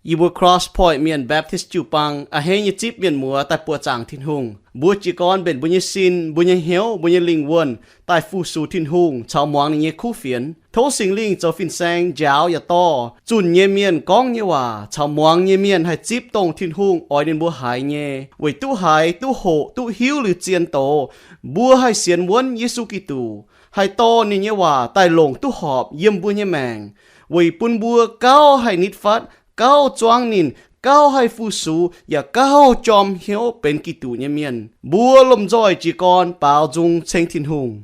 Yie mbuo Cross Point Mienh Baptist jiu-baang a'hneiv nyei zipv mienh muoz daaih buoqc zaangc Tin-Hungh. Mbuo jiez gorn mbenc mbuo nyei sin, mbuo nyei hnyouv, mbuo nyei lingh wuonh daaih fu-sux Tin-Hungh caux muangx ninh nyei kuv fienx. Tov Singx Lingh zoux fin-saeng njaaux yaac dorh zunh nyei mienh gorngv nyei waac caux muangx nyei mienh haih zipv dongh Tin-Hungh oix ninh mbuo haiz nyei, weic duqv haiz, duqv hoqc, duqv hiuv liuz zien doz, mbuo haih sienx wuonv Yesu Giduc, haih dorh ninh nyei waac daaih longc duqv horpc yiem mbuo nyei maengc, weic bun mbuo gauh haih nitv fatv, gauh zuangv ninh, gauh haih fu-sux, yaac gauh jorm hnyouv benx Giduc nyei mienh. Mbuo lomh nzoih jiez gorn baaux nzung ceng Tin-Hungh.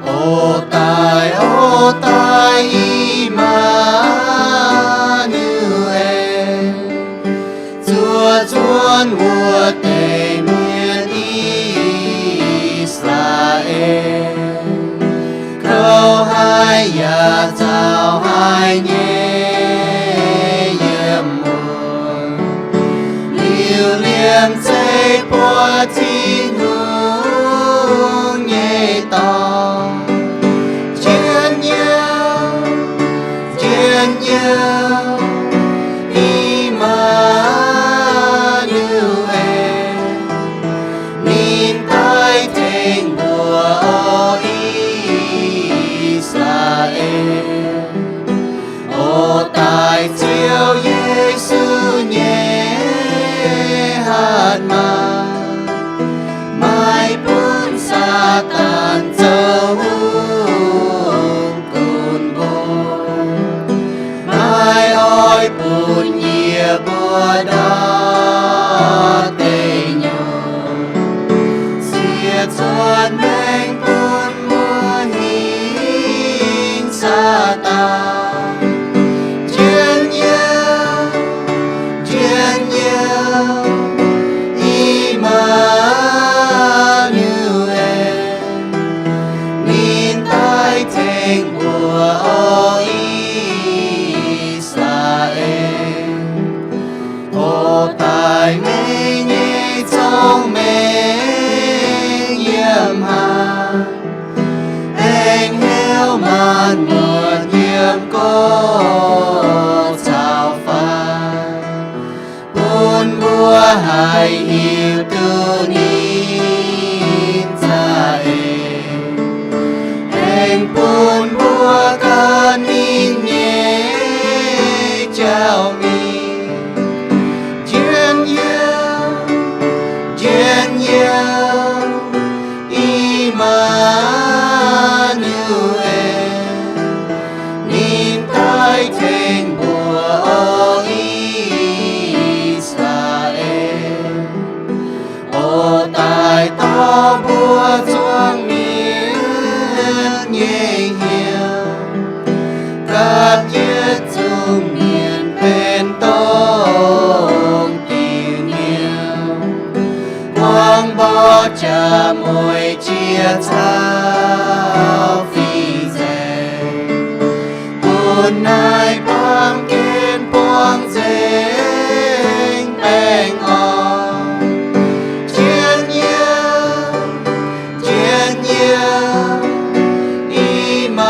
O daaih, o daaih, I^maa^nu^en, zuov nzuonx wuov deix mienh I^saa^laa^en, kouv haic yaac nzauh haic nyei yiem wuov, liuz liemh zeih buatc Tin-Hungh nyei dorngx. Njien-youh, njien-youh, I^maa^nu^en, ninh daaih tengx mbuo, o I^saa^laa^en. O daaih Ziouv Yesu nyei hatc maaz, maiv bun Saadaan zoux hungh gunv mbuo, maiv oix bun yie mbuo ndortv deic nyuoqc, ziec cuotv maengc bun mbuo hingh Saadaan. Njien-youh, njien-youh, I^maa^nu^en, ninh daaih tengx mbuo, o I^saa^laa^en. O daaih meih nyei cong-mengh yiem haaix, aengx heuc maanc muotc yiem gouv caux faix, bun mbuo haih hiuv duqv ninh za'eix, aengx bun mbuo gan ninh nyei jauv-mingh. Njien-youh, njien-youh, I^maa^nu^en, ninh daaih tengx mbuo, o I^saa^laa^en. O daaih dorh mbuo zuangx mienh nyei hnyouv gapv yietc zungv mienh benx dongh diuh hnyouv, buangv mborqv jaax mueiz jiex caux fih nzengc, bun naaiv baamh gen buangv nzengc baengh orn. Njien-youh, njien-youh, I^maa^nu^en,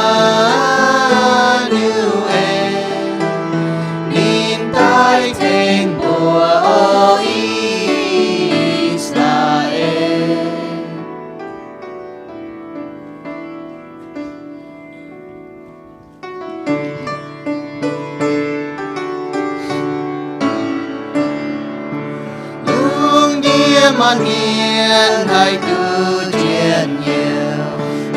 ninh daaih tengx mbuo, o I^saa^laa^en. Lungh ndiev maanc mienh haih duqv njien-youh,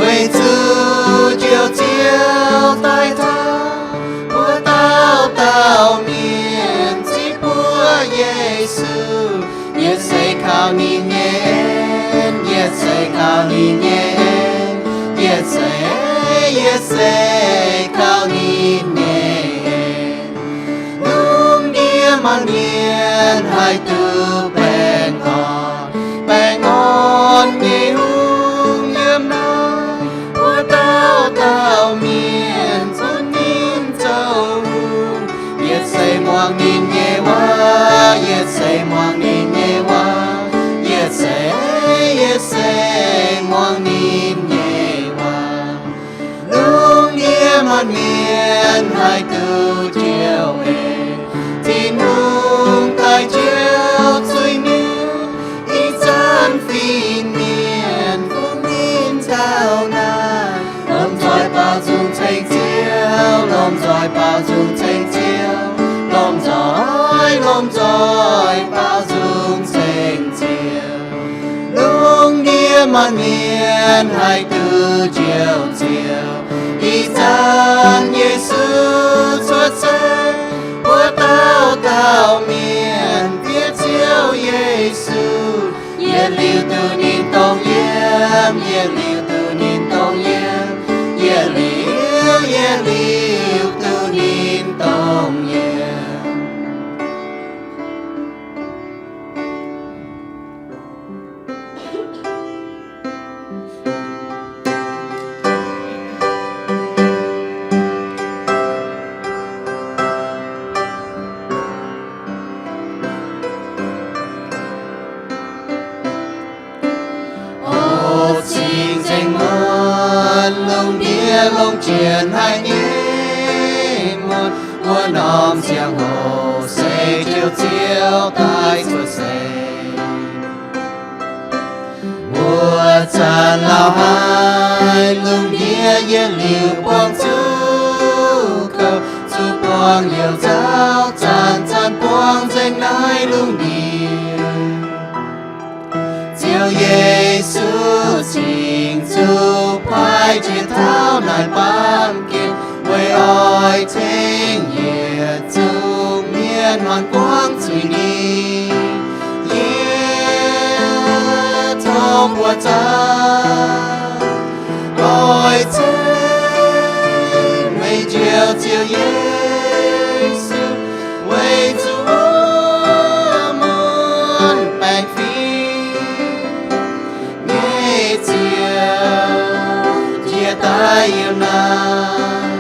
weic zuqc Njoux Ziouv daaih taux, buoz dauh dauh mienh ziqv buoqv Yesu. Yietc se kaux ninh nyei en, yietc se kaux ninh nyei en, yietc se, yietc se kaux ninh nyei en. Lungh ndiev maanc mienh haih duqv baengh orn, baengh orn nyei hungh yiem naaiv, buoz dauh dauh mienh zunv ninh zoux hungh. muangx ninh nyei waac, yie se muangx ninh nyei waac, yie se, yie se muangx ninh nyei waac. Lungh ndiev maanc mienh haih duqv njoux ei, Tin-Hungh daaih njoux zuiz-mienh, ih zanc fin-mienh bun ninh taux naaiv. Lomh nzoih baaux nzung ceng Ziouv, lomh nzoih baaux nzung ceng Ziouv, lomh nzoih, lomh nzoih baaux nzung ceng Ziouv. Lungh ndiev maanc mienh haih duqv njoux Ziouv, ih zanc Yesu cuotv seix, mbuo dauh dauh mienh diev Ziouv Yesu. Yietc liuz duqv ninh dongh yiem, yietc liuz duqv ninh dongh yiem, yietc liuz, yietc liuz duqv ninh dongh yiem. O cing-nzengc muonc, lungh ndiev longc jienv haic nyei muonc, wuov norm ziangh hoc se Njoux Ziouv daaih cuotv seix. Wuov zanc lauh haic, lungh ndiev yietc liuz buangh zuqc kouv, zuqc buangh youc nzauh, zanc-zanc buangh nzengc naaiv lungh ndiev. Ziouv Yesu cingx zuqc paaiv jiex taux naaiv baamh gen, weic oix tengx yietc zungv mienh maanc buangv zuiz-ningv. Yie tov mbuo za'gengh oix ceng meih Njoux Ziouv Yesu, weic zuqc wuov muonc baengc fingx nyei Ziouv njiec daaih yiem naaiv,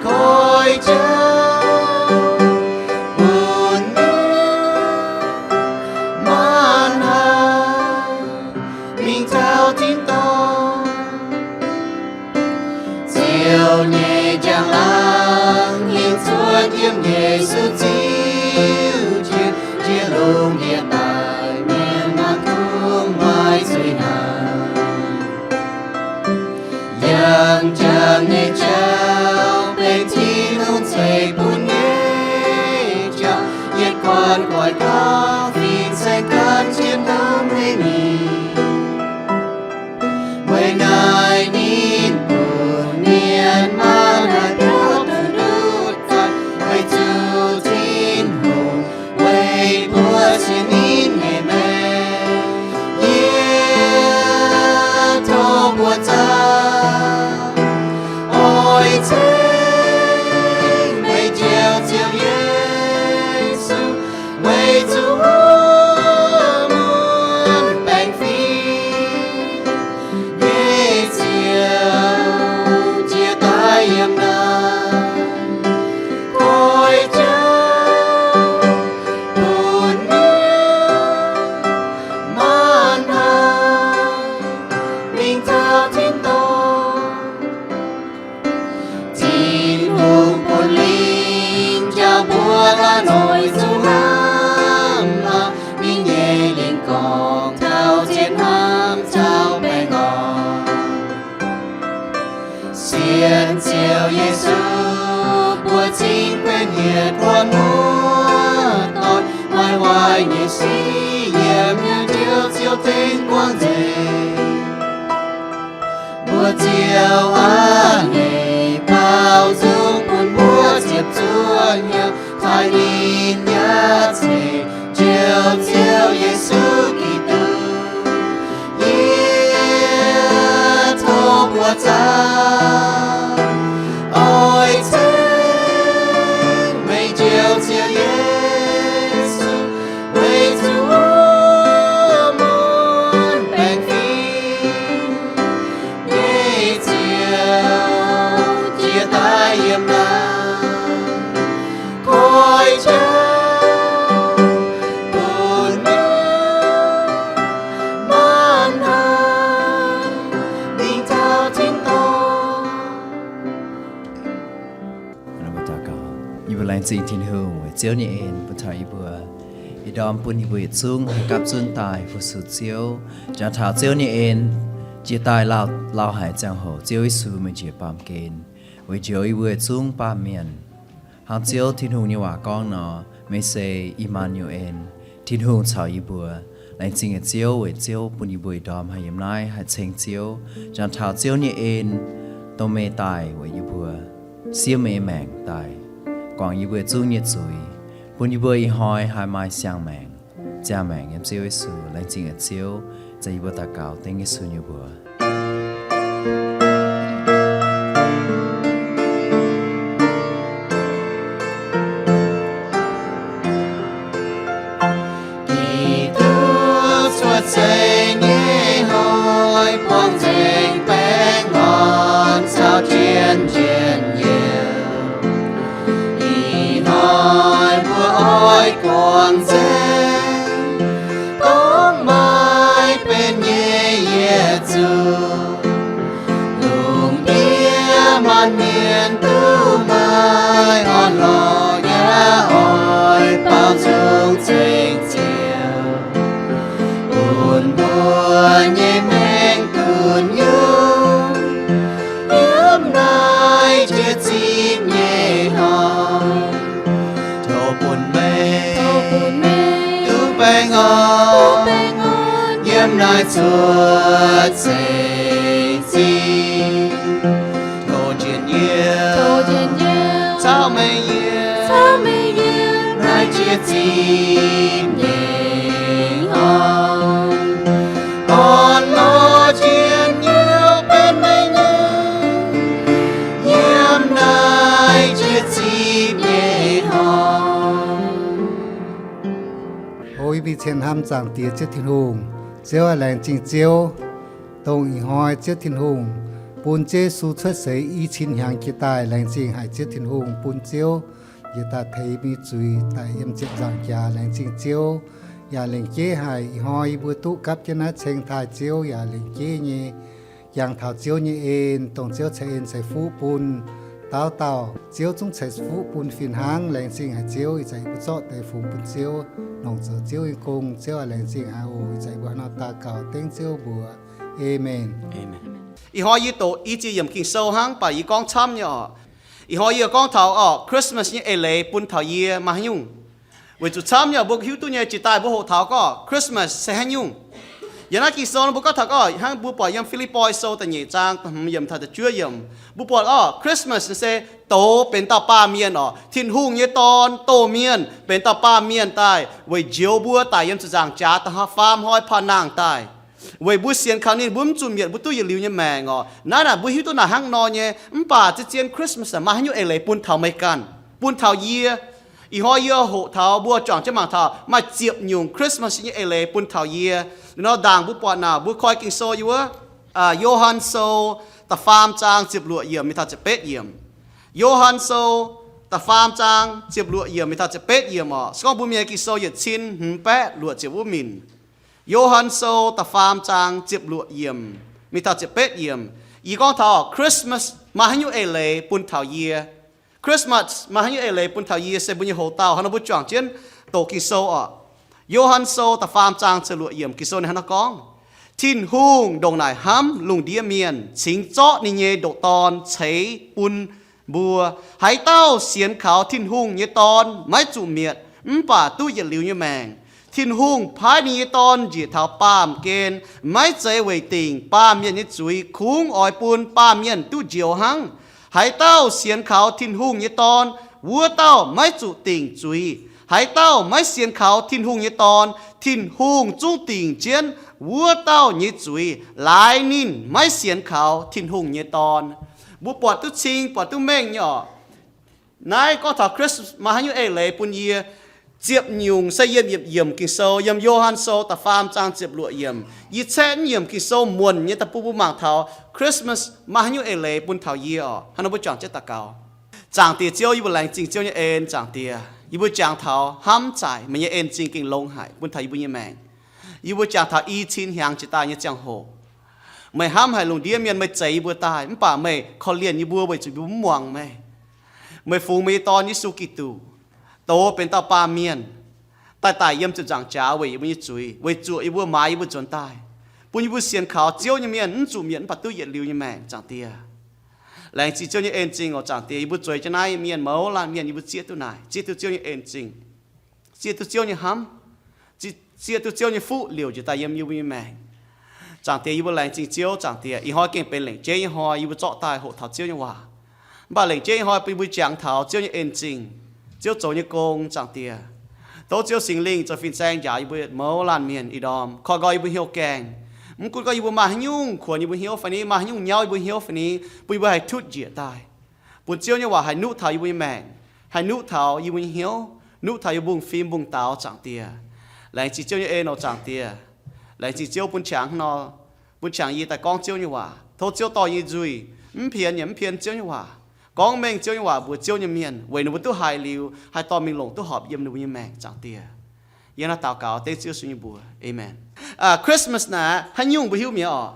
koi jauv bun mienh maanc haih mingh taux tin-dorngh. Ziouv nyei njang-laangc yiem cuotv yiem Yesu ziux jiex, njiec lungh ndiev daaih, mienh maanc kungx maiv zuiz hnaangx. Yangh jangx nyei jauv benx Tin-Hungh ceix bun nyei jauv. Yietc guanh guaix gauh fih saeng gan jienv ndau maiv mingh. Weic naaiv ninh bun mienh maanc haih biaux duqv ndutv daaih, weic zuqc Tin-Hungh weic mbuo sienx ninh nyei maengc. Yie tov mbuo za'gengh oix ceng meih Njoux Ziouv Yesu, weic zuqc wuov muonc baengc fingx nyei Ziouv njiec daaih yiem naaiv, koi jauv bun mienh maanc haih mingh taux tin-dorngh. Tin-Hungh bun lingc njaaux mbuo la'noic zuqc hnamv la'minh nyei lingc gorngv taux zien hnamv caux baengh orn. Sienx Ziouv Yesu, mbuo cingx benx yietc buonc muoz-doic, maiv waaic nyei sic yiem hnyouv Njoux Ziouv tengx guangc nzengc. Mbuo Ziouv aac, ninh baaux nzung bun mbuo ziepc zuoqv hnyouv, taaih ninh nyei ceix, Njoux Ziouv Yesu Giduc. Yie tov mbuo za'gengh oix ceng meih Njoux Ziouv Yesu, weic zuqc wuov muonc baengc fingx nyei Ziouv njiec daaih yiem naaiv, koi Daux gaux. Yie mbuo laengz zingh Tin-Hungh weic Ziouv nyei en bun taux yie mbuo. Ih ndorm bun yie mbuo yietc zungv haih gapv zunv daaih fu-sux Ziouv, jangx taux Ziouv nyei en jiex daaih lauh, lauh haic ziangh hoc Ziouv Yesu mingh njiec baamh gen weic njoux yie mbuo yietc zungv baamh mienh. Hnangv Ziouv Tin-Hungh nyei waac gorngv nor, meih se I^maa^nu^en, Tin-Hungh caux yie mbuo. Laengz zingh nyei Ziouv weic Ziouv bun yie mbuo ih ndorm haih yiem naaiv haih ceng Ziouv, jangx taux Ziouv nyei en dongh meih daaih weic yie mbuo, siev meih maengc daaih, guangc yie mbuo zungv nyei zuiz, bun yie mbuo ih hnoi haih maaih siang-maengc, ziangh maengc yiem Ziouv Yesu. Laengz zingh nyei Ziouv, za'gengh yie mbuo daux gaux dengv Yesu nyei mbuox. Giduc cuotv seix nyei hnoi, buangh nzengc baengh orn caux jienv njien-youh. Ih hnoi mbuo oix guangc nzengc, dongh maiv benx nyei yietc zuqc. Lungh ndiev maanc mienh duqv maaih orn-lorqc, yaac oix baaux nzung ceng Ziouv, bun mbuo nyei maengc dunh nyungc yiem naaiv jiex zipv nyei hnoi. Tov bun meih duqv baengh orn yiem naaiv cuotv seix zingh. Tov njien-youh caux meih yiem naaiv jiex zipv nyei hnoi. Orn-lorqc njien-youh benx meih nyei yiem naaiv jiex zipv nyei hnoi. O yie mingh cien hnamv Zaangc Diex Ziouv Tin-Hungh. Ziouv aac, laengz zingh Ziouv, dongh ih hnoi Ziouv Tin-Hungh bun Ziouv Yesu cuotv seix i cin hnyangx jiex daaih. Laengz zingh haic Ziouv Tin-Hungh bun Ziouv njiec daaih teix mingh zuiz daaih yiem ziepc nzaangc jaax. Laengz zingh Ziouv, yaac lengc jeiv haic ih hnoi yie mbuo duqv gapv jienv naaiv ceng taaih Ziouv, yaac lengc jeiv nyei jangx taux Ziouv nyei en, dongh Ziouv ceix en ceix fuqv bun dauh dauh. Ziouv zungv ceix fuqv bun fih hnangv. Laengz zingh haic Ziouv, ih zanc yie mbuo zorqv deix fungx bun Ziouv, longc zoux Ziouv nyei gong. Ziouv aac, laengz zingh haic oc. Ih zanc yie mbuo hnangv nor daux gaux dengv Ziouv mbuox. Aamen. Ih hnoi yie doqc i ziex yiemc Ging-Sou hnangv, mv baac yie gorngv camv nyei oc. Ih hnoi yie gorngv taux oc, Christmas nyei eix leiz bun taux yie maaih haaix nyungc. Weic zuqc camv nyei oc, mbuo hiuv duqv nyei, jiex daaih mbuo hoqc taux gorngv Christmas se haaix nyungc. Yiem naaiv Ging-Sou nor mbuo gorngv taux gorngv hnangv mbuo buatc yiem Fi^lipv^poi Sou da'nyeic zaang da'hmz yiemc taux da'juov yiemc, mbuo buatc orqc, Christmas se douz benx dauh baamh mienh orqc, Tin-Hungh nyei Dorn doh mienh benx dauh baamh mienh daaih weic njoux mbuo daic yiem ziepc nzaangc jaax da'faam hnoi paan nangh daaih. Weic mbuo sienx kaux ninh, mbuo mv zuqc mietc, mbuo duqv yietc liuz nyei maengc orqc. Naaiv naaic mbuo hiuv duqv naaic hnangv nor nyei, mv baac zien-zien Christmas maaih haaix nyungc eix leiz bun taux meih ganh, bun taux yie. Ih hnoi yie hoqc taux mbuo juangc jienv mangc taux maaih ziepc nyungc Christmas nyei eix leiz bun taux yie. Liuz nor ndaangc mbuo buatc naaic, mbuo koi Ging-Sou yiem wuov Yo^han Sou da'faam zaang ziepc luoqc yiemc mingh taux ziepc betv yiemc. Yo^han Sou da'faam zaang ziepc luoqc yiemc mingh taux ziepc betv yiemc orqc. Se gorngv mbuo Mienh Ging-Sou yietc cin hmz baeqv luoqc ziepc wuov minc. Yo^han Sou da'faam zaang ziepc luoqc yiemc mingh taux ziepc betv yiemc. Yie gorngv taux Christmas maaih haaix nyungc eix leiz bun taux yie. Christmas maaih haaix nyungc eix leiz bun taux yie se mbuo nyei hoc-dauh. Hnangv nor mbuo juangc jienv doqc Ging-Sou orqc. Yo^han Sou da'faam zaang ziepc luoqc yiemc, Ging-Sou ninh hnangv nor gorngv, Tin-Hungh ndongc naaic hnamv lungh ndiev mienh, cingx zorqv ninh nyei ndoqc Dorn ceix bun mbuo. Haaix dauh sienx kaux Tin-Hungh nyei Dorn maiv zuqc mietc, mv baac duqv yietc liuz nyei maengc. Tin-Hungh paaiv ninh nyei Dorn njiec taux baamh gen, maiv zeiz weic dingc baamh mienh nyei zuiz, kungx oix bun baamh mienh duqv njoux hnangv. Haaix dauh sienx kaux Tin-Hungh nyei Dorn, wuov dauh maiv zuqc dingc zuiz. Haaix dauh maiv sienx kaux Tin-Hungh nyei Dorn, Tin-Hungh zungv dingc jienv wuov dauh nyei zuiz, laaix ninh maiv sienx kaux Tin-Hungh nyei Dorn. Mbuo buatc duqv cing, buatc duqv mengh nyei orqc. Naaiv gorngv taux Christmas maaih haaix nyungc eix leiz bun yie. Ziepc nyungc se yiem yietc yiemc Ging-Sou, yiem Yo^han Sou da'faam zaang ziepc luoqc yiemc. Yie caeqv yiemc Ging-Sou muonc nyei daaih bun mbuo mangc taux Christmas maaih haaix nyungc eix leiz bun taux yie orqc. Hnangv nor mbuo juangc jienv daux gaux. Zaangc Diex Ziouv, yie mbuo laengz zingh Ziouv nyei en. Zaangc Diex, yie mbuo jangx taux hnamv zaaic meih nyei en zingh gengh longx haic bun taux yie mbuo nyei maengc. Yie mbuo jangx taux i cin hnyangx jiex daaih nyei ziangh hoc, meih hnamv haic lungh ndiev mienh, meih zeix yie mbuo daaih, mv baac meih korv-lienh yie mbuo weic zuqc yie mbuo mv muangx meih. Meih fungx meih nyei Dorn, Yesu Giduc, douz benx dauh baamh mienh, daaih daic yiem ziepc nzaangc jaax weic yie mbuo nyei zuiz, weic zuoqc yie mbuo, maaiz yie mbuo nzuonx daaih, bun yie mbuo sienx kaux Ziouv nyei mienh mv zuqc mietc mv baac duqv yietc liuz nyei maengc, Zaangc Diex. Laengz zingh Ziouv nyei en-zingh oc, Zaangc Diex. Yie mbuo zueiz jienv naaiv mienh mouz laanh mienh, yie mbuo zieqv duqv naaic, zieqv duqv Ziouv nyei en-zingh, zieqv duqv Ziouv nyei hnamv, zieqv duqv Ziouv nyei fuqv liouc njiec daaih yiem yie mbuo nyei maengc. Zaangc Diex, yie mbuo laengz zingh Ziouv, Zaangc Diex. Ih hnoi gengh benx lengc jeiv nyei hnoi, yie mbuo zorqv daaih hoqc taux Ziouv nyei waac. Mv baac lengc jeiv nyei hnoi bun yie mbuo jangx taux Ziouv nyei en-zingh, Ziouv zoux nyei gong, Zaangc Diex. Tov Ziouv Singx Lingh zoux fin-saeng njaaux yie mbuo mouz laanh mienh ih ndorm, koiv nqoi yie mbuo hnyouv gaengh. Mv gunv gorngv yie mbuo maaih haaix nyungc kuonx yie mbuo hnyouv fai ni, maaih haaix nyungc nyauv yie mbuo hnyouv fai ni, bun yie mbuo haih tutv njiec daaih, bun Ziouv nyei waac haih nuqv taux yie mbuo nyei maengc, haih nuqv taux yie mbuo nyei hnyouv, nuqv taux yie mbuo mbungv-fim mbungv-daux, Zaangc Diex. Laengz zingh Ziouv nyei en oc, Zaangc Diex. Laengz zingh Ziouv bun qangx hnangv nor, bun qangx yie daaih gorngv Ziouv nyei waac. Tov Ziouv dorh yie nyei nzuih, mv pien yaac mv pien Ziouv nyei waac, gorngv mengh Ziouv nyei waac mbuox Ziouv nyei mienh, weic ninh mbuo duqv haiz liuz haih dorh mingh longc duqv horpc yiem ninh mbuo nyei maengc, Zaangc Diex. Yie naaiv daux gaux dengv Ziouv Yesu nyei mbuox. Aamen. Christmas naaic haaix nyungc mbuo hiuv mi'aqv oc.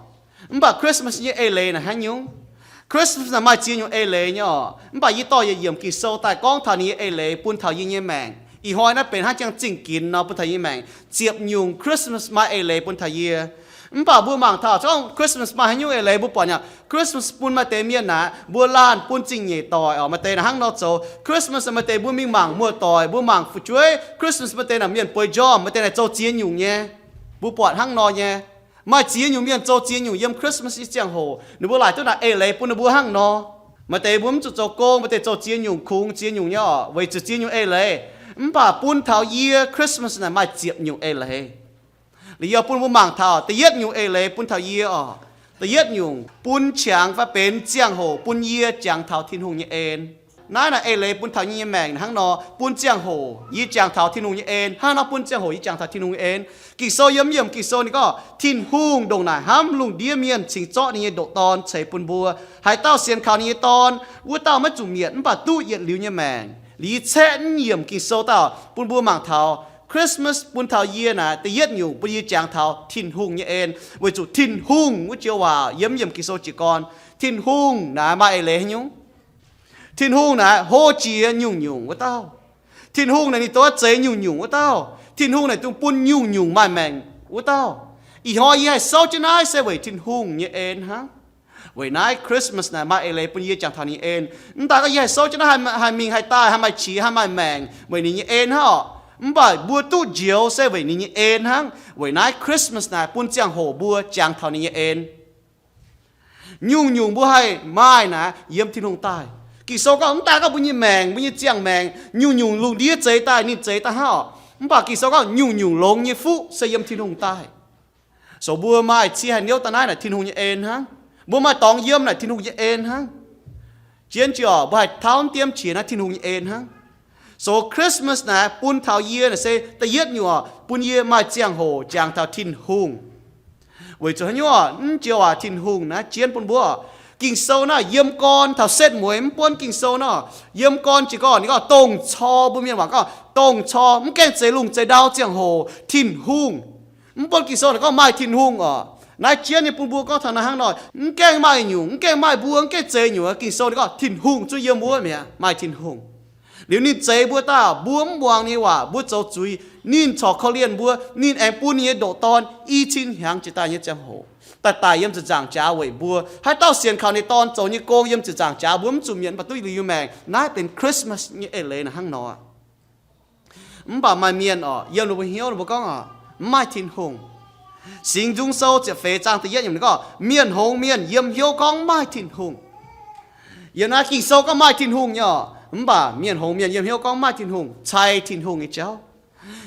Mv baac Christmas nyei eix leiz naaic haaix nyungc? Christmas naaic maaih ziex nyungc eix leiz nyei oc. Mv baac yie dorh yietc yiemc Ging-Sou daaih gorngv taux ninh nyei eix leiz bun taux yie nyei maengc. Ih hnoi naaiv benx hnangv jangx zingh ginx nor bun taux yie nyei maengc. Ziepc nyungc Christmas maaih eix leiz bun taux yie. Mv baac mbuo mangc taux gorngv Christmas maaih haaix nyungc eix leiz, mbuo buatc nyei Christmas bun maaih deix mienh naaic, mbuo laanh bun zingh nyeic doic oc, maaih deix naaic hnangv nor zoux. Christmas maaih deix mbuo mingh mangc muoz-doic, mbuo mangc fu'jueiv Christmas, maaih deix naaic mienh bueix njormh, maaih deix naaic zoux ziex nyungc nyei. Mbuo buatc hnangv nor nyei. Maaih ziex nyungc mienh zoux ziex nyungc yiem Christmas nyei ziangh hoc. Ninh mbuo laaic duqv naaic eix leiz bun ninh mbuo hnangv nor. Maaih deix mbuo mv zuqc zoux gong, maaih deix zoux ziex nyungc, kungx ziex nyungc nyei oc, weic zuqc ziex nyungc eix leiz. Mv baac bun taux yie Christmas naaic maaih ziepc nyungc eix leiz. Liuz yie bun mbuo mangc taux da'yietv nyungc eix leiz bun taux yie oc. Da'yietv nyungc bun qangx fai benx ziangh hoc bun yie jangx taux Tin-Hungh nyei en. Naaiv naaic eix leiz bun taux yie nyei maengc hnangv nor, bun ziangh hoc yie jangx taux Tin-Hungh nyei en. Hnangv nor bun ziangh hoc yie jangx taux Tin-Hungh nyei en. Ging-Sou yiem yiemc Ging-Sou ninh gorngv, Tin-Hungh ndongc naaic hnamv lungh ndiev mienh cingx zorqv ninh nyei ndoqc Dorn ceix bun mbuo. Haaix dauh sienx kaux ninh nyei Dorn, wuov dauh maiv zuqc mietc mv baac duqv yietc liuz nyei maengc. Liuz caeqv yiemc Ging-Sou dauh bun mbuo mangc taux Christmas bun taux yie naaic da'yietv nyungc bun yie jangx taux Tin-Hungh nyei en, weic zuqc Tin-Hungh wuov joux waac yiem yiemc Ging-Sou jiez gorn. Tin-Hungh naaic maaih eix leiz haaix nyungc? Tin-Hungh naaic hlo jiex nyungc-nyungc wuov dauh. Tin-Hungh naaic ninh dongh zeix nyungc-nyungc wuov dauh. Tin-Hungh naaic dongh bun nyungc-nyungc maaih maengc wuov dauh. Ih hnoi yie haih souv jienv naaiv se weic Tin-Hungh nyei en hnangv. Weic naaiv Christmas naaic maaih eix leiz bun yie jangx taux ninh nyei en. Mv daaih gorngv yie haih souv jienv naaiv haih mingh haih daaih, haih maaih qiex, haih maaih maengc, weic ninh nyei en hnangv oc. Mv baac mbuo duqv njoux se weic ninh nyei en hnangv. Weic naaiv Christmas naaic bun ziangh hoc mbuo jangx taux ninh nyei en. Nyungc-nyungc mbuo haih maaih naaic yiem Tin-Hungh daaih. Ging-Sou gorngv mv daaih gorngv mbuo nyei maengc, mbuo nyei ziangh maengc, nyungc-nyungc lungh ndiev zeix daaih, ninh zeix daaih hnangv oc. Mv baac Ging-Sou gorngv nyungc-nyungc longx nyei fuqv se yiem Tin-Hungh daaih. So mbuo maaih cie haih niouv daaih naaiv naaic Tin-Hungh nyei en hnangv. Mbuo maaih dorngx yiem naaic Tin-Hungh nyei en hnangv. Jienv jiex oc, mbuo haih tauv diemv qiex naaiv Tin-Hungh nyei en hnangv. So Christmas naaic bun taux yie naaic se da'yietv nyungc oc, bun yie maaih ziangh hoc jangx taux Tin-Hungh. Weic zuqc haaix nyungc oc? Mv joux waac Tin-Hungh naaiv jienv bun mbuo oc. Ging-Sou naaiv yiem gorn taux setv mueiz mv buonv Ging-Sou nor, yiem gorn jiez gorn ninh gorngv dongh cor, mbuo mienh waac gorngv dongh cor, mv gaengh zeix lungh zeix ndau ziangh hoc Tin-Hungh. Mv buonv Ging-Sou naaic gorngv maaih Tin-Hungh oc. Naaiv jienv nyei bun mbuo gorngv taux naaiv hnangv nor, mv gaengh maaih nyungc, mv gaengh maaih mbuo, mv gaengh zeix nyungc, Ging-Sou ninh gorngv Tin-Hungh zungv yiem wuov mi'aqv, maaih Tin-Hungh. Liuz ninh zeix mbuo daaih, mbuo mv muangx ninh nyei waac, mbuo zoux zuiz, ninh corc korv-lienh mbuo, ninh aengx bun ninh nyei ndoqc Dorn i cin hnyangx jiex daaih nyei ziangh hoc daaih daic yiem ziepc nzaangc jaax weic mbuo. Haaix dauh sienx kaux ninh Dorn zoux nyei gong yiem ziepc nzaangc jaax, mbuo mv zuqc mietc mv baac duqv liuz nyei maengc. Naaiv benx Christmas nyei eix leiz naaic hnangv nor. Mv baac maaih mienh oc, yiem ninh mbuo hnyouv ninh mbuo gorngv oc, mv maaih Tin-Hungh. Singx Nzung Sou ziepc feix zaang da'yietv yiemc ninh gorngv, mienh hngongx mienh yiem hnyouv gorngv mv maaih Tin-Hungh. Yiem naaiv Ging-Sou gorngv maaih Tin-Hungh nyei oc, mv baac mienh hngongx mienh yiem hnyouv gorngv mv maaih Tin-Hungh, cai Tin-Hungh nyei jauv.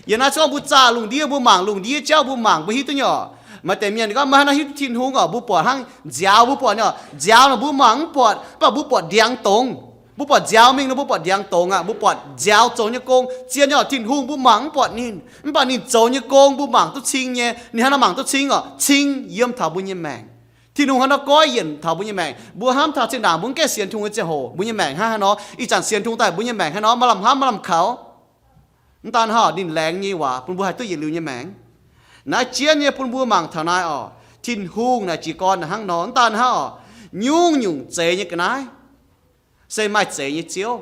Yiem naaiv se gorngv mbuo zaah lungh ndiev, mbuo mangc lungh ndiev jauv, mbuo mangc mbuo hiuv duqv nyei oc. Maaih deix mienh gorngv, maiv hnangv hiuv duqv Tin-Hungh oc, mbuo buatc hnangv nziaaux, mbuo buatc nyei oc, nziaaux nor mbuo mangc mv buatc, mv baac mbuo buatc ndiangx dongz. Mbuo buatc nziaaux mingh nor mbuo buatc ndiangx dongz aqv, mbuo buatc nziaaux zoux nyei gong. Zien nyei oc, Tin-Hungh mbuo mangc mv buatc ninh, mv baac ninh zoux nyei gong mbuo mangc duqv cing nyei. Ninh hnangv naaiv mangc duqv cing oc, cing yiem taux mbuo nyei maengc. Tin-Hungh hnangv naaiv goiv yienc taux mbuo nyei maengc. Mbuo hnamv taux zinh ndaangc mbuo mv gaengh sienx Tin-Hungh nyei ziangh hoc, mbuo nyei maengc hnangv haaix nor? Ih zanc sienx Tin-Hungh daaih mbuo nyei maengc haaix nor? Maaih lamh hnamv, maaih lamh kaux. Mv daan hnangv, ninh laengz nyei waac bun mbuo haih duqv yietc liuz nyei maengc. Naaiv jienv nyei bun mbuo mangc taux naaiv oc. Tin-Hungh naaic jiez gorn naaic hnangv nor. Mv daan hnangv oc, nyungc-nyungc zeix nyei ga'naaiv se maaih zeix nyei Ziouv.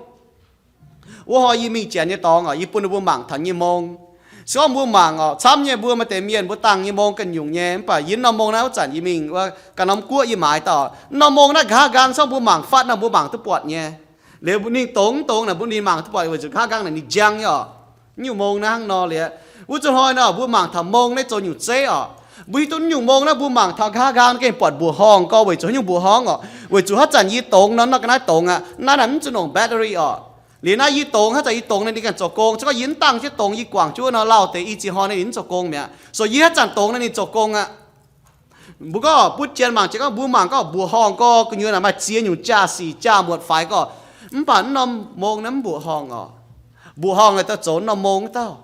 Wuov hnoi yie mingh janx nyei dorngx oc, yie bun ninh mbuo mangc taux nyei mong. Se gorngv mbuo mangc oc, camv nyei mbuo maaih deix mienh mbuo dangh nyei mong ganh nyungc nyei, mv baac yie norm mong naaiv wuov zanc yie mingh wuov ganh norm guoqv yie maaiz dauh norm mong naaiv nqa'haav nqaang, se gorngv mbuo mangc fatv nor mbuo mangc duqv buatc nyei. Liuz ninh dongz mv dongz naaic mbuo ninh mangc duqv buatc weic zuqc nqa'haav nqaang naaic ninh njang nyei oc. Nyungc mong naaiv hnangv nor liuz, wuov zuqc hnoi nor mbuo mangc taux mong naaiv zoux nyungc zeiv oc. Mbuo hiuv duqv nyungc mong naaiv mbuo mangc taux nqa'haav nqaang gengh buatc mbuoqc horngh gorx weic zuqc haaix nyungc mbuoqc horngh oc, weic zuqc haaix zanc yie dongz nor, nor ga'naaiv dongz aqv, naaiv naaic mv zuqc nongc battery oc. Liuz naaiv yie dongz, haaix zanc yie dongz naaiv ninh ganh zoux gong, se gorngv yie mv dangh jienv dongz yie guangc jienv wuov nor lauh deix i ziex hnoi naaiv ninh mv zoux gong mi'aqv. So yie haaix zanc dongz naaiv ninh zoux gong aqv. Mbuo gorngv butv jienv mangc jiex gorngv mbuo mangc gorngv mbuoqc horngh gorx gu'nyuoz naaic maaih ziex nyungc jaa-sic jaa-muotc faix gorx, mv baac mv norm mong naaiv mv mbuoqc horngh oc. Mbuoqc horngh naaic daaih zoux norm mong dauh.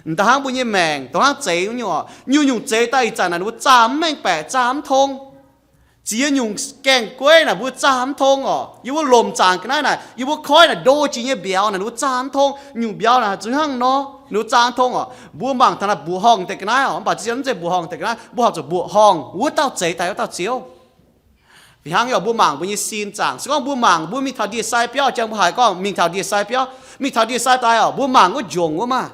M'daaih hnangv mbuo nyei maengc dongh hnangv zeix nyungc oc, nyungc-nyungc zeix daaih ih zanc naaic ninh mbuo zaah mv mengh baeqc, zaah mv tong. Ziex nyungc gaengh gueiv naaic mbuo zaah mv tong oc. Yie mbuo lomc zaangc ga'naaiv naaic, yie mbuo koiv naaic ndo jiex nyei mbiauz naaic ninh mbuo zaah mv tong. Nyungc mbiauz naaic zuqc hnangv nor ninh mbuo zaah mv tong oc. Mbuo mangc taux naaiv mbuoqc horngh deix ga'naaiv oc, mv baac ziex mv zeiz mbuoqc horngh deix ga'naaiv, mbuo horpc zuqc mbuoqc horngh wuov dauh zeix daaih wuov dauh Ziouv. Fih hnangv yaac mbuo mangc mbuo nyei sin zaangc. Se gorngv mbuo mangc mbuo mingh taux ndie-sai biauv, jangx mbuo haiz gorngv mingh taux ndie-sai biauv, mingh taux ndie-sai daaih oc, mbuo mangc wuov njongc wuov maah.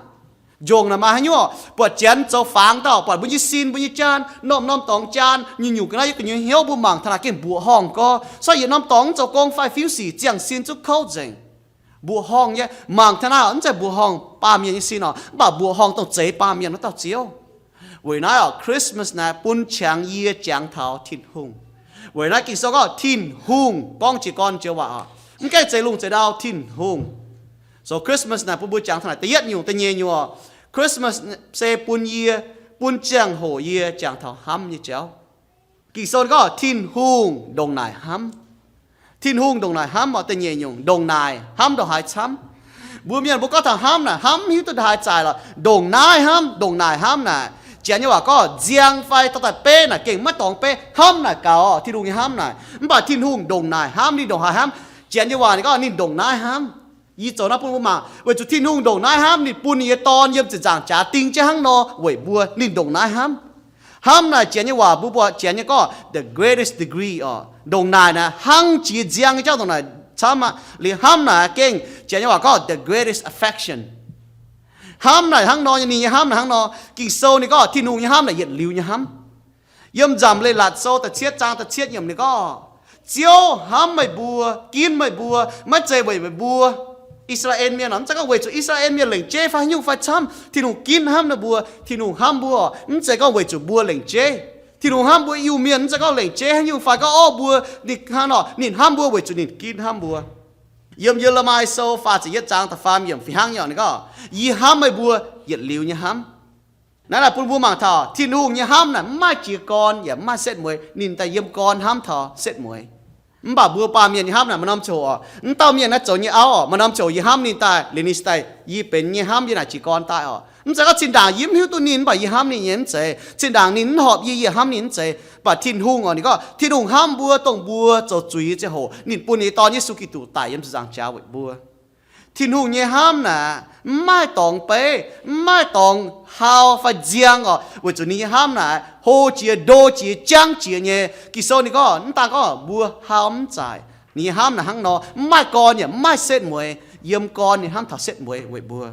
Njongc naaic maaih haaix nyungc oc? Buatc janx zoux fangx dauh, buatc mbuo nyei sin, mbuo nyei jaan, norm-norm dorngx jaan, nyungc-nyungc ga'naaiv yie gu'nyuoz hnyouv mbuo mangc taux naaic gengh mbuoqc horngh gorx. Se gorngv yietc norm dorngx mv zoux gong fai fiuv sic, ziangh sin zungv kouv nzengc. Mbuoqc horngh nyei, mangc taux naaiv mv zeiz mbuoqc horngh baamh mienh nyei sin oc, mv baac mbuoqc horngh dongh zeix baamh mienh wuov dauh Ziouv. Weic naaiv oc, Christmas naaic bun qangx yie jangx taux Tin-Hungh. Weic naaiv Ging-Sou gorngv Tin-Hungh gorngv jiez gorn joux waac oc, mv gaengh zeix lungh zeix ndau, Tin-Hungh. So Christmas naaic bun mbuo jangx taux naaic da'yietv nyungc, da'nyeic nyungc oc, Christmas se bun yie, bun ziangh hoc yie jangx taux hnamv nyei jauv. Ging-Sou gorngv Tin-Hungh ndongc naaic hnamv. Tin-Hungh ndongc naaic hnamv oc, da'nyeic nyungc ndongc naaic hnamv ndongc haaix camv. Mbuo mienh mbuo gorngv taux hnamv naaic, hnamv mv hiuv duqv ndongc haaix zaaix lorqc. Ndongc naaiv hnamv, ndongc naaic hnamv naaic, Janx nyei waac gorngv nziang fai dorh daaih beiv naaic gengh maiv dorngx beiv. Hnamv naaic gaux oc, Tin-Hungh nyei hnamv naaic. Mv baac Tin-Hungh ndongc naaic hnamv, ninh ndongc haaix hnamv? Janx nyei waac ninh gorngv ninh ndongc naaiv hnamv. Yie zoux naaiv bun mbuo mangc, weic zuqc Tin-Hungh ndongc naaiv hnamv, ninh bun ninh nyei Dorn yiem ziepc nzaangc jaax ding jienv hnangv nor weic mbuo. Ninh ndongc naaiv hnamv. Hnamv naaic Janx nyei waac mbuo buatc Janx nyei gorngv the greatest degree oc. Ndongc naaic naaic hnangv jiex nziang nyei jauv ndongc naaic camv aqv. Liuz hnamv naaic gengh Janx nyei waac gorngv the greatest affection. Hnamv naaic hnangv nor, ninh nyei hnamv naaic hnangv nor. Ging-Sou ninh gorngv Tin-Hungh nyei hnamv naaic yietc liuz nyei hnamv. Yiem Nzamc Leiz-Latc Sou da'cietv zaang da'cietv yiemc ninh gorngv, Ziouv hnamv meih mbuo, ginv meih mbuo, maiv zeiz weic meih mbuo, I^saa^laa^en Mienh oc, mv zeiz gorngv weic zuqc I^saa^laa^en Mienh lengc jeiv fai haaix nyungc fai camv, Tin-Hungh ginv hnamv ninh mbuo. Tin-Hungh hnamv mbuo oc, mv zeiz gorngv weic zuqc mbuo lengc jeiv. Tin-Hungh hnamv mbuo Iu-Mienh mv zeiz gorngv lengc jeiv haaix nyungc fai gorngv, orv, mbuo, ninh hnangv nor, ninh hnamv mbuo weic zuqc ninh ginv hnamv mbuo. Yiem Ye^le^mi Sou faah ziepc yietv zaang da'faam yiemc fih hnangv nyei oc, ninh gorngv, Yie hnamv meih mbuo yietc liuz nyei hnamv. Naaiv naaic bun mbuo mangc taux Tin-Hungh nyei hnamv naaic mv maaih jiez gorn yaac mv maaih setv mueiz. Ninh daaih yiem gorn hnamv taux setv mueiz. Mv baac mbuo baamh mienh nyei hnamv naaic maaih norm ziangh hoc oc, mv dauh mienh naaiv zoux nyei auv oc, maaih norm ziangh hoc yie hnamv ninh daaih, liuz ninh daaih, yie benx nyei hnamv yie naaic jiez gorn daaih oc. Mv zeiz gorngv zinh ndaangc yie mv hiuv duqv ninh, mv baac yie hnamv ninh nyei, mv zeiz zinh ndaangc ninh mv horpc yie, yie hnamv ninh, mv zeiz. Mv baac Tin-Hungh oc, ninh gorngv Tin-Hungh hnamv mbuo dongh mbuo zoux zuiz nyei ziangh hoc ninh bun ninh nyei Dorn Yesu Giduc daic yiem ziepc nzaangc jaax weic mbuo. Tin-Hungh nyei hnamv naaic mv maaih dorngx beiv, mv maaih dorngx hau fai nziang oc, weic zuqc ninh nyei hnamv naaic hlo jiex, ndo jiex, jangv jiex nyei. Ging-Sou ninh gorngv, mv daan gorngv mbuo hau mv zaaic. Ninh nyei hnamv naaic hnangv nor, mv maaih gorn yaac mv maaih setv mueiz. Yiem gorn ninh hnamv taux setv mueiz weic mbuo.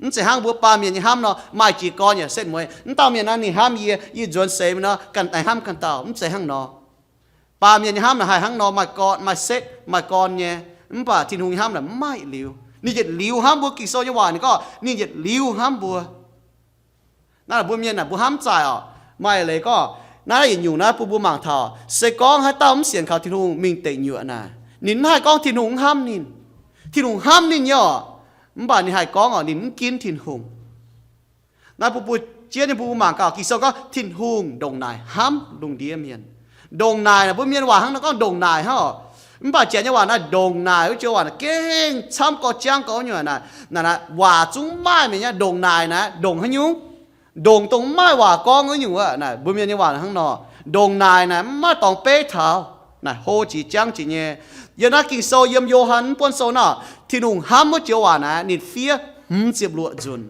Mv zeiz hnangv mbuo baamh mienh nyei hnamv nor, maaih jiez gorn yaac setv mueiz. Mv dauh mienh naaiv ninh hnamv yie, yie nzuonx seix mingh nor, ganh aengx hnamv ganh dauh. Mv zeiz hnangv nor. Baamh mienh nyei hnamv naaic haih hnangv nor, maaih gorn, maaih setv, maaih gorn nyei. Mv baac Tin-Hungh nyei hnamv naaic mv maaih yietc liuz. Ninh yietc liuz hnamv mbuo. Ging-Sou nyei waac ninh gorngv ninh yietc liuz hnamv mbuo. Naaiv mbuo mienh naaic mbuo hnamv zaaic oc. Maaih leiz gorngv naaiv yietc nyungc naaiv bun mbuo mangc taux, se gorngv haaix dauh mv sienx kaux Tin-Hungh mingh deic nyuoqc naaic, ninh mv haih gorngv Tin-Hungh mv hnamv ninh. Tin-Hungh hnamv ninh nyei oc, mv baac ninh haih gorngv oc, ninh mv ginv Tin-Hungh. Naaiv bun mbuo jienv nyei bun mbuo mangc gaax Ging-Sou gorngv Tin-Hungh ndongc naaic hnamv lungh ndiev mienh. Ndongc naaic naaic mbuo mienh waac hnangv nor gorngv ndongc naaic hnangv oc. Mv baac Janx nyei waac naaiv ndongc naaic wuov joux waac naaic gengh camv gorx jangv gorx nyungc naaic, naaic waac zungv maaih mienh nyei ndongc naaic naaic ndongc haaix nyungc? Ndongc dongh mv maaih waac gorngv wuov nyungc wuov naaic, mbuo mienh nyei waac hnangv nor. Ndongc naaic naaic mv maaih dorngx beiv taux, naaic hlo jiex jangv jiex nyei. Yiem naaiv Ging-Sou yiem Yo^han mv buonv sou nor, Tin-Hungh hnamv wuov joux waac naaic ninh fiev hmz ziepc luoqc nzunc.